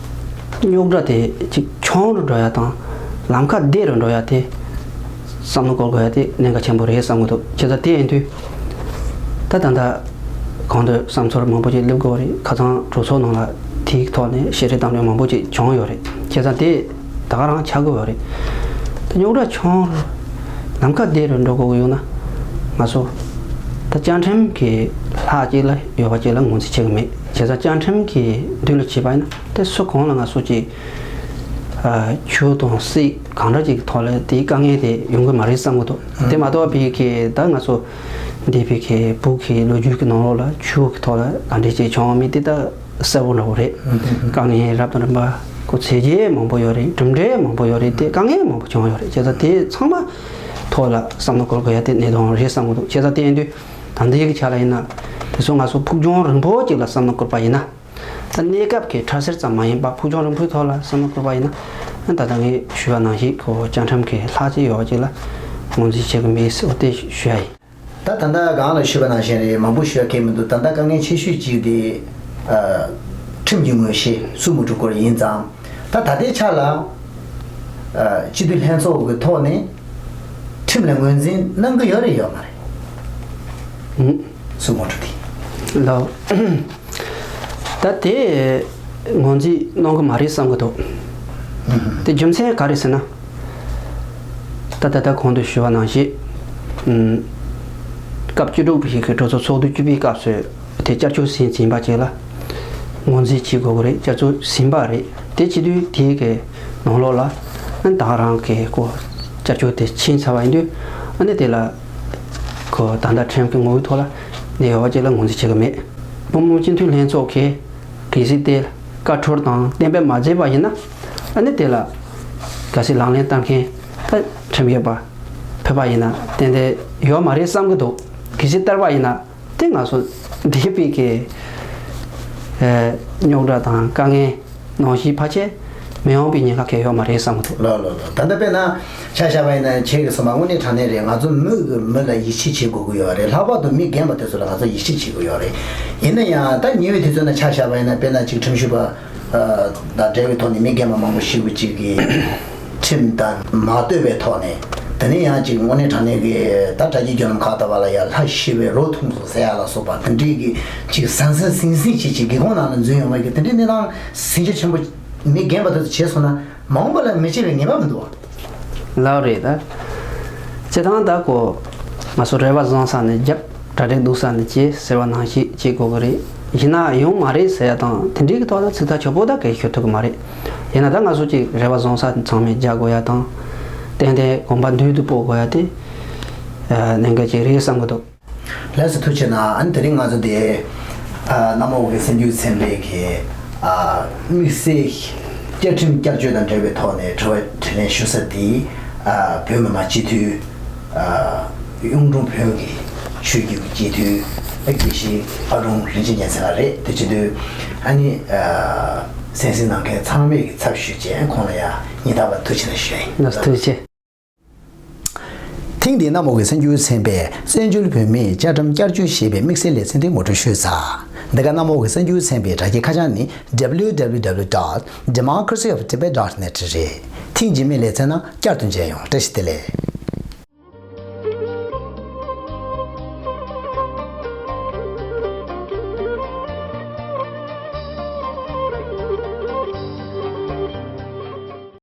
རྙོག་དྲ་དེ་ཅིག་ཆུང་རུ་འགྲོ་ཡ་དང་ལམ་ཁ་བདེ་རུ་འགྲོ་ཡ་དེ་བསམ་བློ་འཁོར་དགོས་ཡ་དེ་གནད་འགག་ཆེན་པོ་རེད་བསམ་གྱི་འདུག། བྱས་ཙང་དེ་ཡིན་དུས་ད་ད་ལྟ་གོང་དུ་བསམ་ཚུལ་མང་པོ་ཅིག་སླེབས་དགོས་རེད། ཁ་སང་གྲོས་ཚོགས་ནང་ལ་དེའི་ཐོག་ནས་བཤད་རེས་གཏམ་བཤད་མང་པོ་ཅིག་བྱུང་ཡོད་རེད། བྱས་ཙང་དེ་ད་ག་རང་ཆགས་ཀྱི་ཡོད་རེད། ད་རྙོག་དྲ་ཆུང་རུ་ལམ་ཁ་བདེ་རུ་འགྲོ་དགོས་ཀྱི་ཡོད་ན་ང་ཚོ་ད་བཅའ་ཁྲིམས་ཀྱི་ལྷག་ཅིག་ལ་ཡོད་པ་ཅིག་ལ་ངོས་འཛིན་བྱེད་ཀྱི་མེད། བྱས་ཙང་བཅའ་ཁྲིམས་ཀྱི་མདུན་ལ་བྱས་པ་ཡིན་ན་དེ་སུ་གང་ལ་ང་ཚོ་ཅིག་ཨ་ཆོས་དང་སྲིད་གང་འདྲ་ཅིག་གི་ཐོག་ལ་དེའི་དཀའ་ངལ་དེ་ཡོང་གི་མ་རེད་བསམ་གྱི་འདུག། དེ་མ་གཏོགས་པའི་གི་ད་ང་ཚོ་འདས་པའི་གི་བོད་ཀྱི་ལོ་རྒྱུས་ཀྱི་ནང་ལོགས་ལ་ཆོས་ཀྱི་ཐོག་ལ་ག་འདྲ་ཅིག་བྱུང་མིན་དེ་ད་གསལ་པོ་འདྲ་བོ་རེད། དཀའ་ངལ་རབ་དང་རིམ་པ་ཁོ་ཚད་འཇལ་མང་པོ་ཡོད་རེད། གྲུབ་འབྲས་མང་པོ་ཡོད་རེད། དེ་དཀའ་ངལ་མང་པོ་བྱུང་ཡོད་རེད། བྱས་ཙང་དེ་ཚང་མ་ཐོག་ལ་བསམ་བློ་འཁོར་དགོས་ཡ་དེ་གནད་དོན་རེད་བསམ་གྱི་འདུག། བྱས་ཙང་དེ་ཡིན་དུས་ད་ལྟའི་གི་ཆ་ལ་ཡིན་ན་དེ་ཚོ་ང་ཚོ་ཕུགས་རྒྱང་རིང་པོ་ཅིག་ལ་བསམ་བློ་འཁོར་པ་ཡིན་ན། ད་གནས་སྐབས་ཀྱི་འཕྲལ་སེལ་ཙམ་མ་ཡིན་པ་ཕུགས་རྒྱང་རིང་པོའི་ཐོག་ལ་བསམ་བློ་འཁོར་པ་ཡིན་ན། ད་ད་ངས་ཞུས་པ་ནང་བཞིན་ཁོ་བཅའ་ཁྲིམས་ཀྱི་ལྷག་བཅས་ཡོད་པ་ཅིག་ལ་ངོས་འཛིན་བྱེད་ཀྱི་མེད་ཟེར་བ་དེ་ཞུ་ཡ་ཡིན། ད་ད་ལྟ་གང་ལ་ཞུས་པ་ནང་བཞིན་རེད། མང་པོ་ཞུ་ཡ་གལ་མི་འདུག། ད་ལྟ་དཀའ་ངལ་ཆེ་ཤོས་གཅིག་དེ་ཨ་ཁྲིམས་ཀྱི་ངོས་བཞེས་སུ་མུ་ཀྲུ་སྐོར་ཡིན་ཙང་། ད་ད་ལྟའི་ཆ་ལ་ཨ་སྤྱི་འཐུས་ལྷན་ཚོགས་ཀྱི་ཐོག་ནས་ཁྲིམས་ལ་ངོས་འཛིན་གནང་གི་ཡོད་རེད་ཡོད་མ་རེད། སུ་མུ་ཀྲུ་དེ། ལགས། ད་དེ་ངོས་འཛིན་གནང་གི་མ་རེད་བསམ་གི་འདུག། དེ་རྒྱུ་མཚན་ག་རེ་ཟེར་ན། ད་ད་ལྟ་གོང་དུ་ཞུས་པ་ནང་བཞིན། སྐབས་བཅུ་དྲུག་པའི་གི་གྲོས་ཚོགས་ཚོགས་དུས་བཅུ་པའི་སྐབས་སུ་དེ་བསྐྱར་བཅོས་ཟིན་ཟིན་པ་ཅིག་ལ་ངོས་འཛིན་བྱེད་དགོས་ཀྱི་རེད། བསྐྱར་བཅོས་ཟིན་པ་རེད། དེ་བྱེད་དུས་དེའི་གི་ནང་ལོགས་ལ་ཨ་ད་ག་རང་གི་ཁོ་བསྐྱར་བཅོས་དེ་ཕྱིན་ཚར་བ་ཡིན་དུས་ཨ་ནི་དེ་ལ་ཁོ་ད་ལྟ་ཁྲིམས་ཀྱི་ངོ་བོའི་ཐོག་ལ་གནས་ཡོད་པ་ཅིག་ལ་ངོས་འཛིན་བྱེད་ཀྱི་མེད། བོད་མི་མང་སྤྱི་འཐུས་ལྷན་ཚོགས་ཀྱིས་གལ་སྲིད་དེ་བཀའ་འཁྲོལ་དང་གཏན་འབེབས་མ་མཛད་པ་ཡིན་ན། ཨ་ནི་དེ་ལ་གལ་སྲིད་ལག་ལེན་བསྟར་མཁན་ད་ཁྲིམས་ཞིབ་པ་ཕེབས་པ་ཡིན་ན་ཏན་ཏན་ཡོད་མ་རེད་བསམ་གྱི་འདུག། གལ་སྲིད་བསྟར་བ་ཡིན་ན་དེ་ང་ཚོ་འདས་པའི་གི་ཨེ་རྙོག་དྲ་དང་དཀའ་ངལ་ནང་བཞིན་ཕལ་ཆེར་མི་ཡོང་བའི་ཉེན་ཁ་གང་ཡང་ཡོད་མ་རེད་བསམ་གྱི་འདུག། ལགས་ལགས་ལགས། ད་ལྟ་དཔེར་ན་ཆ་བཞག་པ་ཡིན་ན་ཁྱེད་ཀྱིས་གསུངས་པ་དངོས་གནས་དྲང་གནས་རེད། ང་ཚོ་མི་གི་མི་ལ་ཡིད་ཆེས་བྱེད་དགོས་ཀྱི་ཡོད་རེད། ལྷག་པར་དུ་མི་རྒན་པ་དེ་ཚོ་ལ་ང་ཚོ་ཡིད་ཆེས་བྱེད་དགོས་ཡོད་རེད། ཡིན་ན་ཡང་ད་ཉེ་བའི་དུས་ཚོད་ནང་ཆ་བཞག་པ་ཡིན་ན་དཔེར་ན་ཅིག་ཁྲིམས་ཞིབ་པ་དང་འབྲེལ་བའི་ཐོག་ནས་མི་རྒན་པ་མང་པོ་ཞིག་གིས་ཅིག་གིས་ཁྲིམས་དང་མ་ལྟོས་པའི་ཐོག་ནས་དེ་ནས་ཡང་ཅིག་དངོས་གནས་དྲང་གནས་ཀྱི་ད་དྲ་རྒྱའི་བརྒྱུད་ལམ་ཁག་ལྟ་བ་ལ་ཡང་ལྷ་ཤི་བའི་རོ་འཐུང་སོང་ཟེར་ཡ་ལ་སོགས་པ་དེ་འདྲའི་གི་ཅིག་ཟང་ཟིང་ཟིང་ཟིང་བྱེད་ཅིག་སྒེའུ་ཁུང་ནང་ལ་འཛུལ་ཡོང་བའི་གི་དེ་འདྲའི་གནས་སྟངས་ཟིང་ཆ་ཆེན་པོ་མི་རྒན་པ་དེ་ཚོ་བྱས་སོང་ན། མ་འོངས་པ་ལ་མི་བྱེད་པའི་ངེས་པ་མི་འདུག་བ། ལགས་རེད་ད། སྤྱིར་བཏང་ད་ཁོ་ང་ཚོ་རེ་བ་བཟང་ས་ནས་རྒྱབ། གྲ་སྒྲིག་སྡུག་ས་ནས་བྱེད་ཟེར་བ་ནང་བཞིན་བྱེད་དགོས་ཀྱི་རེད། ཡིན་ན་ཡོང་མ་རེད་ཟེར་ཡ་དང་དེ་འདྲའི་གི་ཐོག་ལ་ཚིག་ཐག་ཆོད་པོ་ད་གས་ཤོད་ཐུབ་ཀྱི་མ་རེད། ཡིན་ན་ད་ང་ཚོ་ཅིག་རེ་བ་བཟང་ས་ཚང་མས་རྒྱག་དགོས་ཡ་དང་ ཏན་ཏན་གོམ་པ་མདུན་དུ་སྤོ་དགོས་ཡ་དེ་གནད་འགག་ཅིག་རེད་བསམ་གྱི་འདུག། ལགས་སོ། ཐུགས་རྗེ་གནང་། ཨ་ནི་དེ་རིང་ང་ཚོ་དེ་གནམ་འོག་གི་གསར་འགྱུར་ཚན་པའི་གི་དམིགས་བསལ་བསྐྱར་ཁྲིམས་བསྐྱར་བཅོས་དང་འབྲེལ་བའི་ཐོག་ནས་དྲི་བ་དྲིས་ལན་ཞུ་ས་དེ་བོད་མི་མང་སྤྱི་འཐུས་གཡུང་དྲུང་བོན་གྱི་ཆོས་བརྒྱུད་ཀྱི་སྤྱི་འཐུས་དགེ་བཤེས་ཨ་དྲུང་རིན་ཆེན་རྒྱལ་མཚན་ལགས་རེད། དེ་བྱེད་དུས་ཨ་ནི་གསན་གཟིགས་གནང་མཁན་ཚང་མས་ཀྱི་ཚབ་ཞུས་བྱས་ཁོང་ལ་ཡང་སྙིང་ཐག་པ་ཐུགས་རྗེ་ཆེ་ཞུ་ཡ་ཡིན། ལགས་སོ། ཐུགས་རྗེ་ཆེ། ཐེངས་འདིའི་གནམ་འོག་གི་གསར་འགྱུར་ཚན་པས་བཙན་བྱོལ་བོད་མིའི་བཅའ་ཁྲིམས་བསྐྱར་བཅོས་ཞེས་པའི་དམིགས་བསལ་ལེ་ཚན་དེ་ངོ་སྤྲོད་ཞུས་ཚར། འདི་ག་གནམ་འོག་གི་གསར་འགྱུར་ཚན་པའི་དྲ་རྒྱའི་ཁ་བྱང་ནི་www dot democracy of tibet dot net རེད། ཐེངས་རྗེས་མའི་ལེ་ཚན་ནང་བསྐྱར་དུ་མཇལ་ཡོང་། བཀྲ་ཤིས་བདེ་ལེགས།